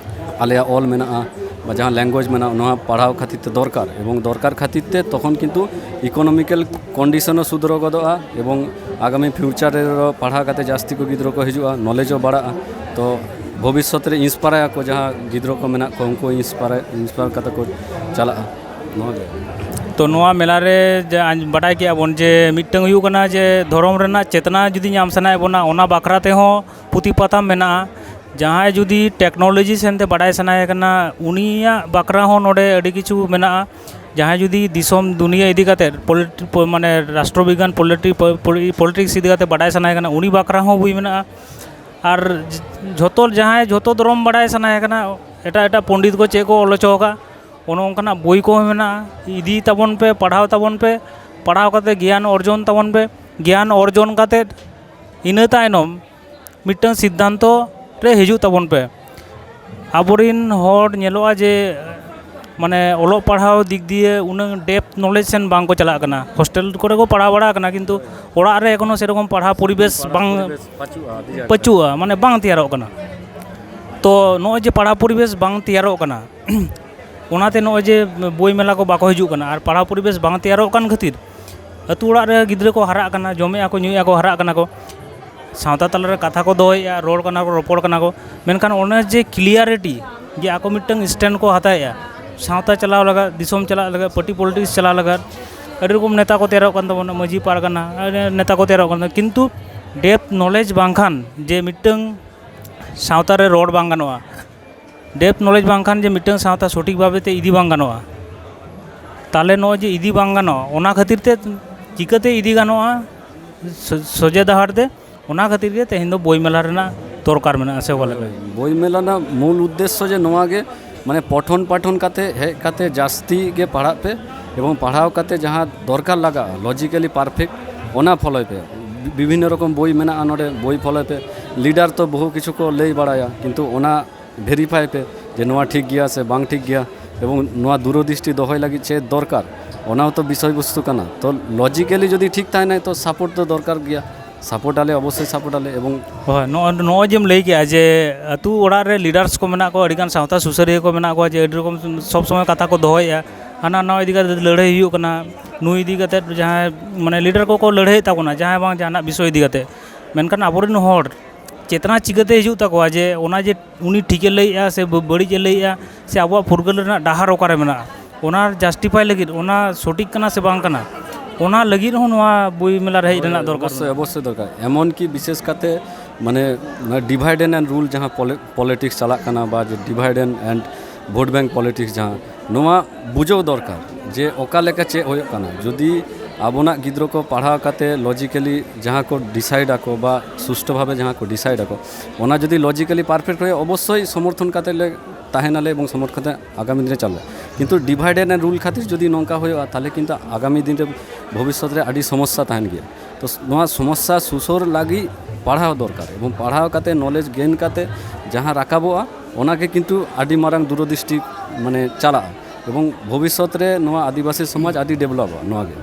ᱟᱞᱮᱭᱟᱜ ᱚᱞ ᱢᱮᱱᱟᱜᱼᱟ ᱵᱟ ᱡᱟᱦᱟᱸ ᱞᱮᱝᱜᱩᱭᱮᱡᱽ ᱢᱮᱱᱟᱜᱼᱟ, ᱱᱚᱣᱟ ᱯᱟᱲᱦᱟᱣ ᱠᱷᱟᱹᱛᱤᱨ ᱛᱮ ᱫᱚᱨᱠᱟᱨ, ᱮᱵᱚᱝ ᱫᱚᱨᱠᱟᱨ ᱠᱷᱟᱹᱛᱤᱨ ᱛᱮ ᱛᱚᱠᱷᱚᱱ ᱠᱤᱱᱛᱩ ᱤᱠᱳᱱᱚᱢᱤᱠᱮᱞ ᱠᱚᱱᱰᱤᱥᱚᱱ ᱦᱚᱸ ᱥᱩᱫᱷᱨᱟᱹᱣ ᱜᱚᱫᱚᱜᱼᱟ, ᱮᱵᱚᱝ ᱟᱜᱟᱢᱤ ᱯᱷᱤᱭᱩᱪᱟᱨ ᱨᱮ ᱯᱟᱲᱦᱟᱣ ᱠᱟᱛᱮ ᱡᱟᱹᱥᱛᱤ ᱠᱚ ᱜᱤᱫᱽᱨᱟᱹ ᱠᱚ ᱦᱤᱡᱩᱜᱼᱟ, ᱱᱚᱞᱮᱡᱽ ᱦᱚᱸ ᱵᱟᱲᱟᱜᱼᱟ᱾ ᱛᱚ ᱵᱷᱚᱵᱤᱥᱥᱚᱛ ᱨᱮ ᱤᱱᱥᱯᱟᱭᱟᱨ ᱟᱠᱚ, ᱡᱟᱦᱟᱸ ᱜᱤᱫᱽᱨᱟᱹ ᱠᱚ ᱢᱮᱱᱟᱜ ᱠᱚᱣᱟ ᱩᱱᱠᱩ ᱤᱱᱥᱯᱟᱭᱟᱨ, ᱤᱱᱥᱯᱟᱭᱟᱨ ᱠᱟᱛᱮ ᱠᱚ ᱪᱟᱞᱟᱜᱼᱟ᱾ ᱱᱚᱣᱟ ᱜᱮ᱾ ᱛᱚ ᱱᱚᱣᱟ ᱢᱮᱞᱟ ᱨᱮ ᱡᱟ ᱵᱟᱰᱟᱭ ᱠᱮᱜᱼᱟ ᱵᱚᱱ ᱡᱮ ᱢᱤᱫᱴᱟᱝ ᱦᱩᱭᱩᱜ ᱠᱟᱱᱟ ᱡᱮ ᱫᱷᱚᱨᱚᱢ ᱨᱮᱱᱟᱜ ᱪᱮᱛᱱᱟ ᱡᱩᱫᱤ ᱧᱟᱢ ᱥᱟᱱᱟᱭᱮᱫ ᱵᱚᱱᱟ, ᱚᱱᱟ ᱵᱟᱠᱷᱨᱟ ᱛᱮᱦᱚᱸ ᱯᱩᱛᱷᱤ ᱯᱟᱛᱷᱟᱢ ᱢᱮᱱᱟᱜᱼᱟ᱾ ᱡᱟᱦᱟᱸᱭ ᱡᱩᱫᱤ ᱴᱮᱠᱱᱳᱞᱚᱡᱤ ᱥᱮᱱᱛᱮ ᱵᱟᱰᱟᱭ ᱥᱟᱱᱟᱭᱮ ᱠᱟᱱᱟ, ᱩᱱᱤᱭᱟᱜ ᱵᱟᱠᱷᱨᱟ ᱦᱚᱸ ᱱᱚᱰᱮ ᱟᱹᱰᱤ ᱠᱤᱪᱷᱩ ᱢᱮᱱᱟᱜᱼᱟ᱾ ᱡᱟᱦᱟᱸᱭ ᱡᱩᱫᱤ ᱫᱤᱥᱚᱢ ᱫᱩᱱᱤᱭᱟᱹ ᱤᱫᱤ ᱠᱟᱛᱮᱫ, ᱯᱚᱞᱤᱴ-, ᱯᱚ-, ᱢᱟᱱᱮ ᱨᱟᱥᱴᱨᱚ ᱵᱤᱜᱽᱜᱟᱱ, ᱯᱚᱞᱤᱴᱤ-, ᱯᱚ-, ᱯᱚᱞᱤ-, ᱯᱚᱞᱤᱴᱤᱠᱥ ᱤᱫᱤ ᱠᱟᱛᱮᱫ ᱵᱟᱰᱟᱭ ᱥᱟᱱᱟᱭᱮ ᱠᱟᱱᱟ, ᱩᱱᱤ ᱵᱟᱠᱷᱨᱟ ᱦᱚᱸ ᱵᱳᱭ ᱢᱮᱱᱟᱜᱼᱟ᱾ ᱟᱨ ᱡᱷᱚᱛᱚ, ᱡᱟᱦᱟᱸᱭ ᱡᱷᱚᱛᱚ ᱫᱷᱚᱨᱚᱢ ᱵᱟᱰᱟᱭ ᱥᱟᱱᱟᱭᱮ ᱠᱟᱱᱟ, ᱮᱴᱟᱜ ᱮᱴᱟᱜ ᱯᱚᱱᱰᱤᱛ ᱠᱚ ᱪᱮᱫ ᱠᱚ ᱚᱞ ᱦᱚᱪᱚ ᱟᱠᱟᱫ, ᱚᱱᱮ ᱚᱱᱠᱟᱱᱟᱜ ᱵᱳᱭ ᱠᱚᱦᱚᱸ ᱢᱮᱱᱟᱜᱼᱟ᱾ ᱤᱫᱤᱭ ᱛᱟᱵᱚᱱ ᱯᱮ, ᱯᱟᱲᱦᱟᱣ ᱛᱟᱵᱚᱱ ᱯᱮ, ᱯᱟᱲᱦᱟᱣ ᱠᱟᱛᱮ ᱜᱮᱭᱟᱱ ᱚᱨᱡᱚᱱ ᱛᱟᱵᱚᱱ ᱯᱮ᱾ ᱜᱮᱭᱟᱱ ᱚᱨᱡᱚᱱ ᱠᱟᱛᱮ ᱤᱱᱟᱹ ᱛᱟᱭᱱᱚᱢ ᱢᱤᱫᱴᱟᱝ ᱥᱤᱫᱽᱫᱷᱟᱱᱛᱚ ᱨᱮ ᱦᱤᱡᱩᱜ ᱛᱟᱵᱚᱱ ᱯᱮ᱾ ᱟᱵᱚᱨᱤᱱ ᱦᱚᱲ ᱧᱮᱞᱚᱜᱼᱟ ᱡᱮ, ᱢᱟᱱᱮ, ᱚᱞᱚᱜ ᱯᱟᱲᱦᱟᱣ ᱫᱤᱠ ᱫᱤᱭᱮ ᱩᱱᱟᱹᱜ ᱰᱮᱯᱛᱷ ᱱᱚᱞᱮᱡᱽ ᱥᱮᱱ ᱵᱟᱝ ᱠᱚ ᱪᱟᱞᱟᱜ ᱠᱟᱱᱟ᱾ ᱦᱳᱥᱴᱮᱞ ᱠᱚᱨᱮ ᱠᱚ ᱯᱟᱲᱦᱟᱣ ᱵᱟᱲᱟ ᱟᱠᱟᱱᱟ, ᱠᱤᱱᱛᱩ ᱚᱲᱟᱜ ᱨᱮ ᱮᱠᱷᱚᱱᱳ ᱥᱮᱨᱚᱠᱚᱢ ᱯᱟᱲᱦᱟᱣ ᱯᱚᱨᱤᱵᱮᱥ ᱵᱟᱝ ᱯᱟᱹᱪᱩᱜᱼᱟ, ᱟᱹᱰᱤ ᱡᱟᱭᱜᱟ ᱨᱮ᱾ ᱯᱟᱹᱪᱩᱜᱼᱟ, ᱢᱟᱱᱮ, ᱵᱟᱝ ᱛᱮᱭᱟᱨᱚᱜ ᱠᱟᱱᱟ᱾ ᱛᱚ ᱱᱚᱜᱼᱚᱭ ᱡᱮ ᱯᱟᱲᱦᱟᱣ ᱯᱚᱨᱤᱵᱮᱥ ᱵᱟᱝ ᱛᱮᱭᱟᱨᱚᱜ ᱠᱟᱱᱟ, ᱚᱱᱟᱛᱮ ᱱᱚᱜᱼᱚᱭ ᱡᱮ ᱵᱳᱭ ᱢᱮᱞᱟ ᱠᱚ ᱵᱟᱠᱚ ᱦᱤᱡᱩᱜ ᱠᱟᱱᱟ, ᱟᱨ ᱯᱟᱲᱦᱟᱣ ᱯᱚᱨᱤᱵᱮᱥ ᱵᱟᱝ ᱛᱮᱭᱟᱨᱚᱜ ᱠᱟᱱ ᱠᱷᱟᱹᱛᱤᱨ ᱟᱹᱛᱩ ᱚᱲᱟᱜ ᱨᱮ ᱜᱤᱫᱽᱨᱟᱹ ᱠᱚ ᱦᱟᱨᱟᱜ ᱠᱟᱱᱟ, ᱡᱚᱢᱮᱜᱼᱟ ᱠᱚ, ᱧᱩᱭᱮᱜᱼᱟ ᱠᱚ, ᱦᱟᱨᱟᱜ ᱠᱟᱱᱟ ᱠᱚ, ᱥᱟᱶᱛᱟ ᱛᱟᱞᱟᱨᱮ ᱠᱟᱛᱷᱟ ᱠᱚ ᱫᱚᱦᱚᱭᱮᱜᱼᱟ, ᱨᱚᱲ ᱠᱟᱱᱟ ᱠᱚ, ᱨᱚᱯᱚᱲ ᱠᱟᱱᱟ ᱠᱚ, ᱢᱮᱱᱠᱷᱟᱱ ᱚᱱᱮ ᱡᱮ ᱠᱞᱤᱭᱟᱨᱤᱴᱤ, ᱡᱮ ᱟᱠᱚ ᱢᱤᱫᱴᱟᱝ ᱥᱴᱮᱱᱰ ᱠᱚ ᱦᱟᱛᱟᱣᱮᱜᱼᱟ ᱥᱟᱶᱛᱟ ᱪᱟᱞᱟᱣ ᱞᱟᱹᱜᱤᱫ, ᱫᱤᱥᱚᱢ ᱪᱟᱞᱟᱜ ᱞᱟᱹᱜᱤᱫ, ᱯᱟᱨᱴᱤ ᱯᱚᱞᱤᱴᱤᱠᱥ ᱪᱟᱞᱟᱣ ᱞᱟᱹᱜᱤᱫ, ᱟᱹᱰᱤ ᱨᱚᱠᱚᱢ ᱱᱮᱛᱟ ᱠᱚ ᱛᱮᱭᱟᱨᱚᱜ ᱠᱟᱱ ᱛᱟᱵᱚᱱᱟ, ᱢᱟᱹᱡᱷᱤ ᱯᱟᱨᱜᱟᱱᱟ, ᱟᱹᱰᱤ ᱱᱮᱛᱟ ᱠᱚ ᱛᱮᱭᱟᱨᱚᱜ ᱠᱟᱱ ᱛᱟᱵᱚᱱᱟ, ᱠᱤᱱᱛᱩ ᱰᱮᱯᱛᱷ ᱱᱚᱞᱮᱡᱽ ᱵᱟᱝᱠᱷᱟᱱ ᱡᱮ ᱢᱤᱫᱴᱟᱝ ᱥᱟᱶᱛᱟ ᱨᱮ ᱨᱚᱲ ᱵᱟᱝ ᱜᱟᱱᱚᱜᱼᱟ, ᱰᱮᱯᱛᱷ ᱱᱚᱞᱮᱡᱽ ᱵᱟᱝᱠᱷᱟᱱ ᱡᱮ ᱢᱤᱫᱴᱟᱝ ᱥᱟᱶᱛᱟ ᱥᱚᱴᱷᱤᱠ ᱵᱷᱟᱵᱮ ᱛᱮ ᱤᱫᱤ ᱵᱟᱝ ᱜᱟᱱᱚᱜᱼᱟ, ᱛᱟᱦᱚᱞᱮ ᱱᱚᱜᱼᱚᱭ ᱡᱮ ᱤᱫᱤ ᱵᱟᱝ ᱜᱟᱱᱚᱜᱼᱟ, ᱚᱱᱟ ᱠᱷᱟᱹᱛᱤᱨ ᱛᱮ ᱪᱤᱠᱟᱹᱛᱮ ᱤᱫᱤ ᱜᱟᱱᱚᱜᱼᱟ ᱥᱚ-, ᱥᱚᱡᱷᱮ ᱰᱟᱦᱟᱨ ᱛᱮ, ᱚᱱᱟ ᱠᱷᱟᱹᱛᱤᱨ ᱜᱮ ᱛᱮᱦᱮᱧ ᱫᱚ ᱵᱳᱭ ᱢᱮᱞᱟ ᱨᱮᱱᱟᱜ ᱫᱚᱨᱠᱟᱨ ᱢᱮᱱᱟᱜᱼᱟ, ᱥᱮ ᱚᱠᱟ ᱞᱮᱠᱟ? ᱵᱳᱭ ᱢᱮᱞᱟ ᱨᱮᱱᱟᱜ ᱢᱩᱞ ᱩᱫᱽᱫᱮᱥᱥᱚ ᱡᱮ ᱱᱚᱣᱟ ᱜᱮ, ᱢᱟᱱᱮ ᱯᱚᱴᱷᱚᱱ ᱯᱟᱴᱷᱚᱱ ᱠᱟᱛᱮ ᱦᱮᱡ ᱠᱟᱛᱮ ᱡᱟᱹᱥᱛᱤ ᱜᱮ ᱯᱟᱲᱦᱟᱜ ᱯᱮ, ᱮᱵᱚᱝ ᱯᱟᱲᱦᱟᱣ ᱠᱟᱛᱮ ᱡᱟᱦᱟᱸ ᱫᱚᱨᱠᱟᱨ ᱞᱟᱜᱟᱜᱼᱟ ᱞᱚᱡᱤᱠᱮᱞᱤ ᱯᱟᱨᱯᱷᱮᱠᱴ, ᱚᱱᱟ ᱯᱷᱚᱞᱳᱭ ᱯᱮ᱾ ᱵᱤ-, ᱵᱤᱵᱷᱤᱱᱱᱚ ᱨᱚᱠᱚᱢ ᱵᱳᱭ ᱢᱮᱱᱟᱜᱼᱟ ᱱᱚᱰᱮ, ᱵᱳᱭ ᱯᱷᱚᱞᱳᱭ ᱯᱮ᱾ ᱞᱤᱰᱟᱨ ᱛᱚ ᱵᱚᱦᱩ ᱠᱤᱪᱷᱩ ᱠᱚ ᱞᱟᱹᱭ ᱵᱟᱲᱟᱭᱟ, ᱠᱤᱱᱛᱩ ᱚᱱᱟ ᱵᱷᱮᱨᱤᱯᱷᱟᱭ ᱯᱮ ᱡᱮ ᱱᱚᱣᱟ ᱴᱷᱤᱠ ᱜᱮᱭᱟ ᱥᱮ ᱵᱟᱝ ᱴᱷᱤᱠ ᱜᱮᱭᱟ, ᱮᱵᱚᱝ ᱱᱚᱣᱟ ᱫᱩᱨᱚᱫᱤᱥᱴᱤ ᱫᱚᱦᱚᱭ ᱞᱟᱹᱜᱤᱫ ᱪᱮᱫ ᱫᱚᱨᱠᱟᱨ, ᱚᱱᱟ ᱦᱚᱸᱛᱚ ᱵᱤᱥᱚᱭ ᱵᱚᱥᱛᱩ ᱠᱟᱱᱟ᱾ ᱛᱚ ᱞᱚᱡᱤᱠᱮᱞᱤ ᱡᱩᱫᱤ ᱴᱷᱤᱠ ᱛᱟᱦᱮᱱᱟᱭ, ᱛᱚ ᱥᱟᱯᱳᱨᱴ ᱫᱚ ᱫᱚᱨᱠᱟᱨ ᱜᱮᱭᱟ, ᱥᱟᱯᱳᱨᱴ ᱟᱞᱮ, ᱚᱵᱚᱥᱥᱳᱭ ᱥᱟᱯᱳᱨᱴ ᱟᱞᱮ᱾ ᱮᱵᱚᱝ ᱦᱳᱭ, ᱱᱚᱜᱼᱚᱭ, ᱱᱚᱜᱼᱚᱭ ᱡᱮᱢ ᱞᱟᱹᱭ ᱠᱮᱜᱼᱟ ᱡᱮ ᱟᱹᱛᱩ ᱚᱲᱟᱜ ᱨᱮ ᱞᱤᱰᱟᱨᱥ ᱠᱚ ᱢᱮᱱᱟᱜ ᱠᱚᱣᱟ, ᱟᱹᱰᱤᱜᱟᱱ ᱥᱟᱶᱛᱟ ᱥᱩᱥᱟᱹᱨᱤᱭᱟᱹ ᱠᱚ ᱢᱮᱱᱟᱜ ᱠᱚᱣᱟ, ᱡᱮ ᱟᱹᱰᱤ ᱨᱚᱠᱚᱢ ᱥᱚᱵᱽ ᱥᱚᱢᱚᱭ ᱠᱟᱛᱷᱟ ᱠᱚ ᱫᱚᱦᱚᱭᱮᱜᱼᱟ, ᱦᱟᱱᱟ ᱱᱟᱣᱟ ᱤᱫᱤ ᱠᱟᱛᱮ ᱞᱟᱹᱲᱦᱟᱹᱭ ᱦᱩᱭᱩᱜ ᱠᱟᱱᱟ, ᱱᱩᱭ ᱤᱫᱤ ᱠᱟᱛᱮ ᱡᱟᱦᱟᱸᱭ ᱢᱟᱱᱮ ᱞᱤᱰᱟᱨ ᱠᱚᱠᱚ ᱞᱟᱹᱲᱦᱟᱹᱭᱮᱫ ᱛᱟᱵᱚᱱᱟ ᱡᱟᱦᱟᱸᱭ ᱵᱟᱝ ᱡᱟᱦᱟᱱᱟᱜ ᱵᱤᱥᱚᱭ ᱤᱫᱤ ᱠᱟᱛᱮ, ᱢᱮᱱᱠᱷᱟᱱ ᱟᱵᱚᱨᱮᱱ ᱦᱚᱲ ᱪᱮᱛᱱᱟ ᱪᱤᱠᱟᱹᱛᱮ ᱦᱤᱡᱩᱜ ᱛᱟᱠᱚᱣᱟ ᱡᱮ ᱚᱱᱟ ᱡᱮ ᱩᱱᱤ ᱴᱷᱤᱠᱮ ᱞᱟᱹᱭᱮᱜᱼᱟ ᱥᱮ ᱵᱟᱹ-, ᱵᱟᱹᱲᱤᱡ ᱮ ᱞᱟᱹᱭᱮᱜᱼᱟ, ᱥᱮ ᱟᱵᱚᱣᱟᱜ ᱯᱷᱩᱨᱜᱟᱹᱞ ᱨᱮᱱᱟᱜ ᱰᱟᱦᱟᱨ ᱚᱠᱟᱨᱮ ᱢᱮᱱᱟᱜᱼᱟ, ᱚᱱᱟ ᱡᱟᱥᱴᱤᱯᱷᱟᱭ ᱞᱟᱹᱜᱤᱫ ᱚᱱᱟ ᱥᱚᱴᱷᱤᱠ ᱠᱟᱱᱟ ᱥᱮ ᱵᱟᱝ ᱠᱟᱱᱟ, ᱚᱱᱟ ᱞᱟᱹᱜᱤᱫ ᱦᱚᱸ ᱱᱚᱣᱟ ᱵᱳᱭ ᱢᱮᱞᱟ ᱨᱮ ᱦᱮᱡ ᱨᱮᱱᱟᱜ ᱫᱚᱨᱠᱟᱨ ᱚᱵᱚᱥᱥᱳᱭ, ᱢᱮᱱᱟᱜᱼᱟ᱾ ᱚᱵᱚᱥᱥᱳᱭ ᱫᱚᱨᱠᱟᱨ᱾ ᱮᱢᱚᱱ ᱠᱤ ᱵᱤᱥᱮᱥ ᱠᱟᱛᱮ ᱢᱟᱱᱮ ᱱᱚᱣᱟ ᱰᱤᱵᱷᱟᱭᱤᱰ ᱮᱱᱰ ᱨᱩᱞ ᱡᱟᱦᱟᱸ ᱯᱚᱞᱤ-, ᱯᱚᱞᱤᱴᱤᱠᱥ ᱪᱟᱞᱟᱜ ᱠᱟᱱᱟ, ᱵᱟ ᱡᱮ ᱰᱤᱵᱷᱟᱭᱤᱰ ᱮᱱᱰ ᱵᱷᱳᱴ ᱵᱮᱝᱠ ᱯᱚᱞᱤᱴᱤᱠᱥ ᱡᱟᱦᱟᱸ, ᱱᱚᱣᱟ ᱵᱩᱡᱷᱟᱹᱣ ᱫᱚᱨᱠᱟᱨ ᱡᱮ ᱚᱠᱟ ᱞᱮᱠᱟ ᱪᱮᱫ ᱦᱩᱭᱩᱜ ᱠᱟᱱᱟ᱾ ᱡᱩᱫᱤ ᱟᱵᱚᱱᱟᱜ ᱜᱤᱫᱽᱨᱟᱹ ᱠᱚ ᱯᱟᱲᱦᱟᱣ ᱠᱟᱛᱮ ᱞᱚᱡᱤᱠᱮᱞᱤ ᱡᱟᱦᱟᱸ ᱠᱚ ᱰᱤᱥᱟᱭᱤᱰ ᱟᱠᱚ ᱵᱟ ᱥᱩᱥᱴᱷᱚ ᱵᱷᱟᱵᱮ ᱡᱟᱦᱟᱸ ᱠᱚ ᱰᱤᱥᱟᱭᱤᱰ ᱟᱠᱚ, ᱚᱱᱟ ᱡᱩᱫᱤ ᱞᱚᱡᱤᱠᱮᱞᱤ ᱯᱟᱨᱯᱷᱮᱠᱴ ᱦᱩᱭᱩᱜᱼᱟ, ᱚᱵᱚᱥᱥᱳᱭ ᱥᱚᱢᱚᱨᱛᱷᱚᱱ ᱠᱟᱛᱮ ᱞᱮ ᱛᱟᱦᱮᱱᱟᱞᱮ ᱮᱵᱚᱝ ᱥᱚᱢᱚᱨᱛᱷᱚᱱ ᱠᱟᱛᱮ ᱟᱜᱟᱢᱤ ᱫᱤᱱ ᱨᱮ ᱪᱟᱞᱟᱜᱼᱟ᱾ ᱠᱤᱱᱛᱩ ᱰᱤᱵᱷᱟᱭᱤᱰ ᱮᱱᱰ ᱨᱩᱞ ᱠᱷᱟᱹᱛᱤᱨ ᱡᱩᱫᱤ ᱱᱚᱝᱠᱟ ᱦᱩᱭᱩᱜᱼᱟ, ᱛᱟᱦᱚᱞᱮ ᱠᱤᱱᱛᱩ ᱟᱜᱟᱢᱤ ᱫᱤᱱ ᱨᱮ ᱵᱷᱚᱵᱤᱥᱥᱚᱛ ᱨᱮ ᱟᱹᱰᱤ ᱥᱚᱢᱚᱥᱥᱟ ᱛᱟᱦᱮᱱ ᱜᱮᱭᱟ᱾ ᱛᱚ ᱱᱚᱣᱟ ᱥᱚᱢᱚᱥᱥᱟ ᱥᱩᱥᱟᱹᱨ ᱞᱟᱹᱜᱤᱫ ᱯᱟᱲᱦᱟᱣ ᱫᱚᱨᱠᱟᱨ, ᱮᱵᱚᱝ ᱯᱟᱲᱦᱟᱣ ᱠᱟᱛᱮ ᱱᱚᱞᱮᱡᱽ ᱜᱮᱱ ᱠᱟᱛᱮ ᱡᱟᱦᱟᱸ ᱨᱟᱠᱟᱵᱚᱜᱼᱟ, ᱚᱱᱟ ᱜᱮ ᱠᱤᱱᱛᱩ ᱟᱹᱰᱤ ᱢᱟᱨᱟᱝ ᱫᱩᱨᱚᱫᱤᱥᱴᱤ ᱢᱟᱱᱮ ᱪᱟᱞᱟᱜᱼᱟ, ᱮᱵᱚᱝ ᱵᱷᱚᱵᱤᱥᱥᱚᱛ ᱨᱮ ᱱᱚᱣᱟ ᱟᱹᱫᱤᱵᱟᱹᱥᱤ ᱥᱚᱢᱟᱡᱽ ᱟᱹᱰᱤ ᱰᱮᱵᱷᱞᱚᱯᱚᱜᱼᱟ ᱱᱚᱣᱟ ᱜᱮ᱾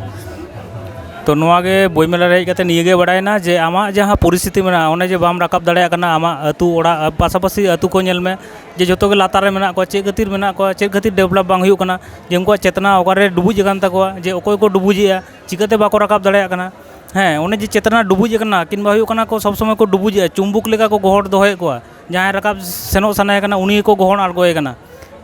ᱛᱚ ᱱᱚᱣᱟ ᱜᱮ ᱵᱳᱭ ᱢᱮᱞᱟ ᱨᱮ ᱦᱮᱡ ᱠᱟᱛᱮ ᱱᱤᱭᱟᱹ ᱜᱮ ᱵᱟᱲᱟᱭᱮᱱᱟ ᱡᱮ ᱟᱢᱟᱜ ᱡᱟᱦᱟᱸ ᱯᱚᱨᱤᱥᱛᱷᱤᱛᱤ ᱢᱮᱱᱟᱜᱼᱟ, ᱚᱱᱮ ᱡᱮ ᱵᱟᱢ ᱨᱟᱠᱟᱵ ᱫᱟᱲᱮᱭᱟᱜ ᱠᱟᱱᱟ, ᱟᱢᱟᱜ ᱟᱹᱛᱩ ᱚᱲᱟᱜ ᱯᱟᱥᱟᱯᱟᱥᱤ ᱟᱹᱛᱩ ᱠᱚ ᱧᱮᱞ ᱢᱮ, ᱡᱮ ᱡᱚᱛᱚ ᱜᱮ ᱞᱟᱛᱟᱨ ᱨᱮ ᱢᱮᱱᱟᱜ ᱠᱚᱣᱟ, ᱪᱮᱫ ᱠᱷᱟᱹᱛᱤᱨ ᱢᱮᱱᱟᱜ ᱠᱚᱣᱟ, ᱪᱮᱫ ᱠᱷᱟᱹᱛᱤᱨ ᱰᱮᱵᱷᱞᱚᱯ ᱵᱟᱝ ᱦᱩᱭᱩᱜ ᱠᱟᱱᱟ, ᱡᱮ ᱩᱱᱠᱩᱣᱟᱜ ᱪᱮᱛᱱᱟ ᱚᱠᱟᱨᱮ ᱰᱩᱵᱩᱡ ᱟᱠᱟᱱ ᱛᱟᱠᱚᱣᱟ, ᱡᱮ ᱚᱠᱚᱭ ᱠᱚ ᱰᱩᱵᱩᱡᱮᱜᱼᱟ, ᱪᱤᱠᱟᱹᱛᱮ ᱵᱟᱠᱚ ᱨᱟᱠᱟᱵ ᱫᱟᱲᱮᱭᱟᱜ ᱠᱟᱱᱟ᱾ ᱦᱮᱸ, ᱚᱱᱮ ᱡᱮ ᱪᱮᱛᱱᱟ ᱰᱩᱵᱩᱡ ᱟᱠᱟᱱᱟ ᱠᱤᱝᱵᱟ ᱦᱩᱭᱩᱜ ᱠᱟᱱᱟ ᱠᱚ ᱥᱚᱵᱽ ᱥᱚᱢᱚᱭ ᱠᱚ ᱰᱩᱵᱩᱡᱮᱜᱼᱟ, ᱪᱩᱢᱵᱩᱠ ᱞᱮᱠᱟ ᱠᱚ ᱜᱚᱦᱚᱲ ᱫᱚᱦᱚᱭᱮᱫ ᱠᱚᱣᱟ, ᱡᱟᱦᱟᱸᱭ ᱨᱟᱠᱟᱵ ᱥᱮᱱᱚᱜ ᱥᱟᱱᱟᱭᱮ ᱠᱟᱱᱟ ᱩᱱᱤ ᱜᱮᱠᱚ ᱜᱚᱦᱚᱲ ᱟᱬᱜᱚᱭᱮ ᱠᱟᱱᱟ᱾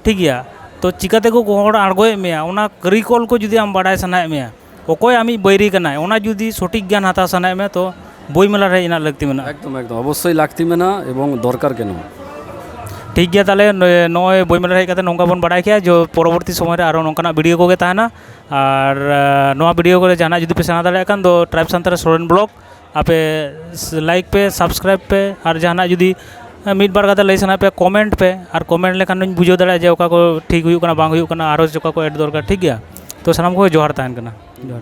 ᱴᱷᱤᱠ ᱜᱮᱭᱟ, ᱛᱚ ᱪᱤᱠᱟᱹ ᱛᱮᱠᱚ ᱜᱚᱦᱚᱲ ᱟᱬᱜᱚᱭᱮᱫ ᱢᱮᱭᱟ, ᱚᱱᱟ ᱠᱟᱹᱨᱤᱠᱚᱞ ᱠᱚ ᱡᱩᱫᱤ ᱟᱢ ᱵᱟᱰᱟᱭ ᱥᱟᱱᱟᱭᱮᱫ ᱢᱮᱭᱟ, ᱚᱠᱚᱭ ᱟᱢᱤᱡ ᱵᱟᱹᱭᱨᱤ ᱠᱟᱱᱟᱭ, ᱚᱱᱟ ᱡᱩᱫᱤ ᱥᱚᱴᱷᱤᱠ ᱜᱮᱭᱟᱱ ᱦᱟᱛᱟᱣ ᱥᱟᱱᱟᱭᱮᱫ ᱢᱮᱭᱟ, ᱛᱚ ᱵᱳᱭ ᱢᱮᱞᱟ ᱨᱮ ᱦᱮᱡ ᱨᱮᱱᱟᱜ ᱞᱟᱹᱠᱛᱤ ᱢᱮᱱᱟᱜᱼᱟ᱾ ᱮᱠᱫᱚᱢ, ᱮᱠᱫᱚᱢ, ᱚᱵᱚᱥᱥᱳᱭ ᱞᱟᱹᱠᱛᱤ ᱢᱮᱱᱟᱜᱼᱟ ᱮᱵᱚᱝ ᱫᱚᱨᱠᱟᱨ ᱜᱮ ᱱᱚᱣᱟ᱾ ᱴᱷᱤᱠ ᱜᱮᱭᱟ, ᱛᱟᱦᱚᱞᱮ ᱱᱚᱜᱼᱚᱭ, ᱱᱚᱜᱼᱚᱭ ᱵᱳᱭ ᱢᱮᱞᱟ ᱨᱮ ᱦᱮᱡ ᱠᱟᱛᱮ ᱱᱚᱝᱠᱟ ᱵᱚᱱ ᱵᱟᱲᱟᱭ ᱠᱮᱫᱟ ᱡᱮ ᱯᱚᱨᱚᱵᱚᱨᱛᱤ ᱥᱚᱢᱚᱭ ᱨᱮ ᱟᱨᱚ ᱱᱚᱝᱠᱟᱱᱟᱜ ᱵᱷᱤᱰᱤᱭᱳ ᱠᱚᱜᱮ ᱛᱟᱦᱮᱱᱟ᱾ ᱟᱨ ᱟᱸ, ᱱᱚᱣᱟ ᱵᱷᱤᱰᱤᱭᱳ ᱠᱚᱨᱮ ᱡᱟᱦᱟᱱᱟᱜ ᱡᱩᱫᱤ ᱯᱮ ᱥᱮᱬᱟ ᱫᱟᱲᱮᱭᱟᱜ ᱠᱷᱟᱱ ᱫᱚ ᱴᱨᱟᱭᱤᱵᱽ ᱥᱟᱱᱛᱟᱲ ᱥᱚᱨᱮᱱ ᱵᱞᱚᱜ ᱟᱯᱮ ᱞᱟᱭᱤᱠ ᱯᱮ, ᱥᱟᱵᱥᱠᱨᱟᱭᱤᱵᱽ ᱯᱮ, ᱟᱨ ᱡᱟᱦᱟᱱᱟᱜ ᱡᱩᱫᱤ ᱢᱤᱫ ᱵᱟᱨ ᱠᱟᱛᱷᱟ ᱞᱟᱹᱭ ᱥᱟᱱᱟᱭᱮᱫ ᱯᱮᱭᱟ, ᱠᱚᱢᱮᱱᱴ ᱯᱮ, ᱟᱨ ᱠᱚᱢᱮᱱᱴ ᱞᱮᱠᱷᱟᱱ ᱫᱚᱧ ᱵᱩᱡᱷᱟᱹᱣ ᱫᱟᱲᱮᱭᱟᱜᱼᱟ ᱡᱮ ᱚᱠᱟ ᱠᱚ ᱴᱷᱤᱠ ᱦᱩᱭᱩᱜ ᱠᱟᱱᱟ, ᱵᱟᱝ ᱦᱩᱭᱩᱜ ᱠᱟᱱᱟ, ᱟᱨᱚ ᱚᱠᱟ ᱠᱚ ᱮᱰ ᱫᱚᱨᱠᱟᱨ᱾ ᱴᱷᱤᱠ ᱜᱮᱭᱟ, ᱛᱚ ᱥᱟᱱᱟᱢ ᱠᱚᱜᱮ ᱡᱚᱦᱟᱨ ᱛᱟᱦᱮᱱ ᱠᱟᱱᱟ᱾ ᱡᱚᱦᱟᱨ᱾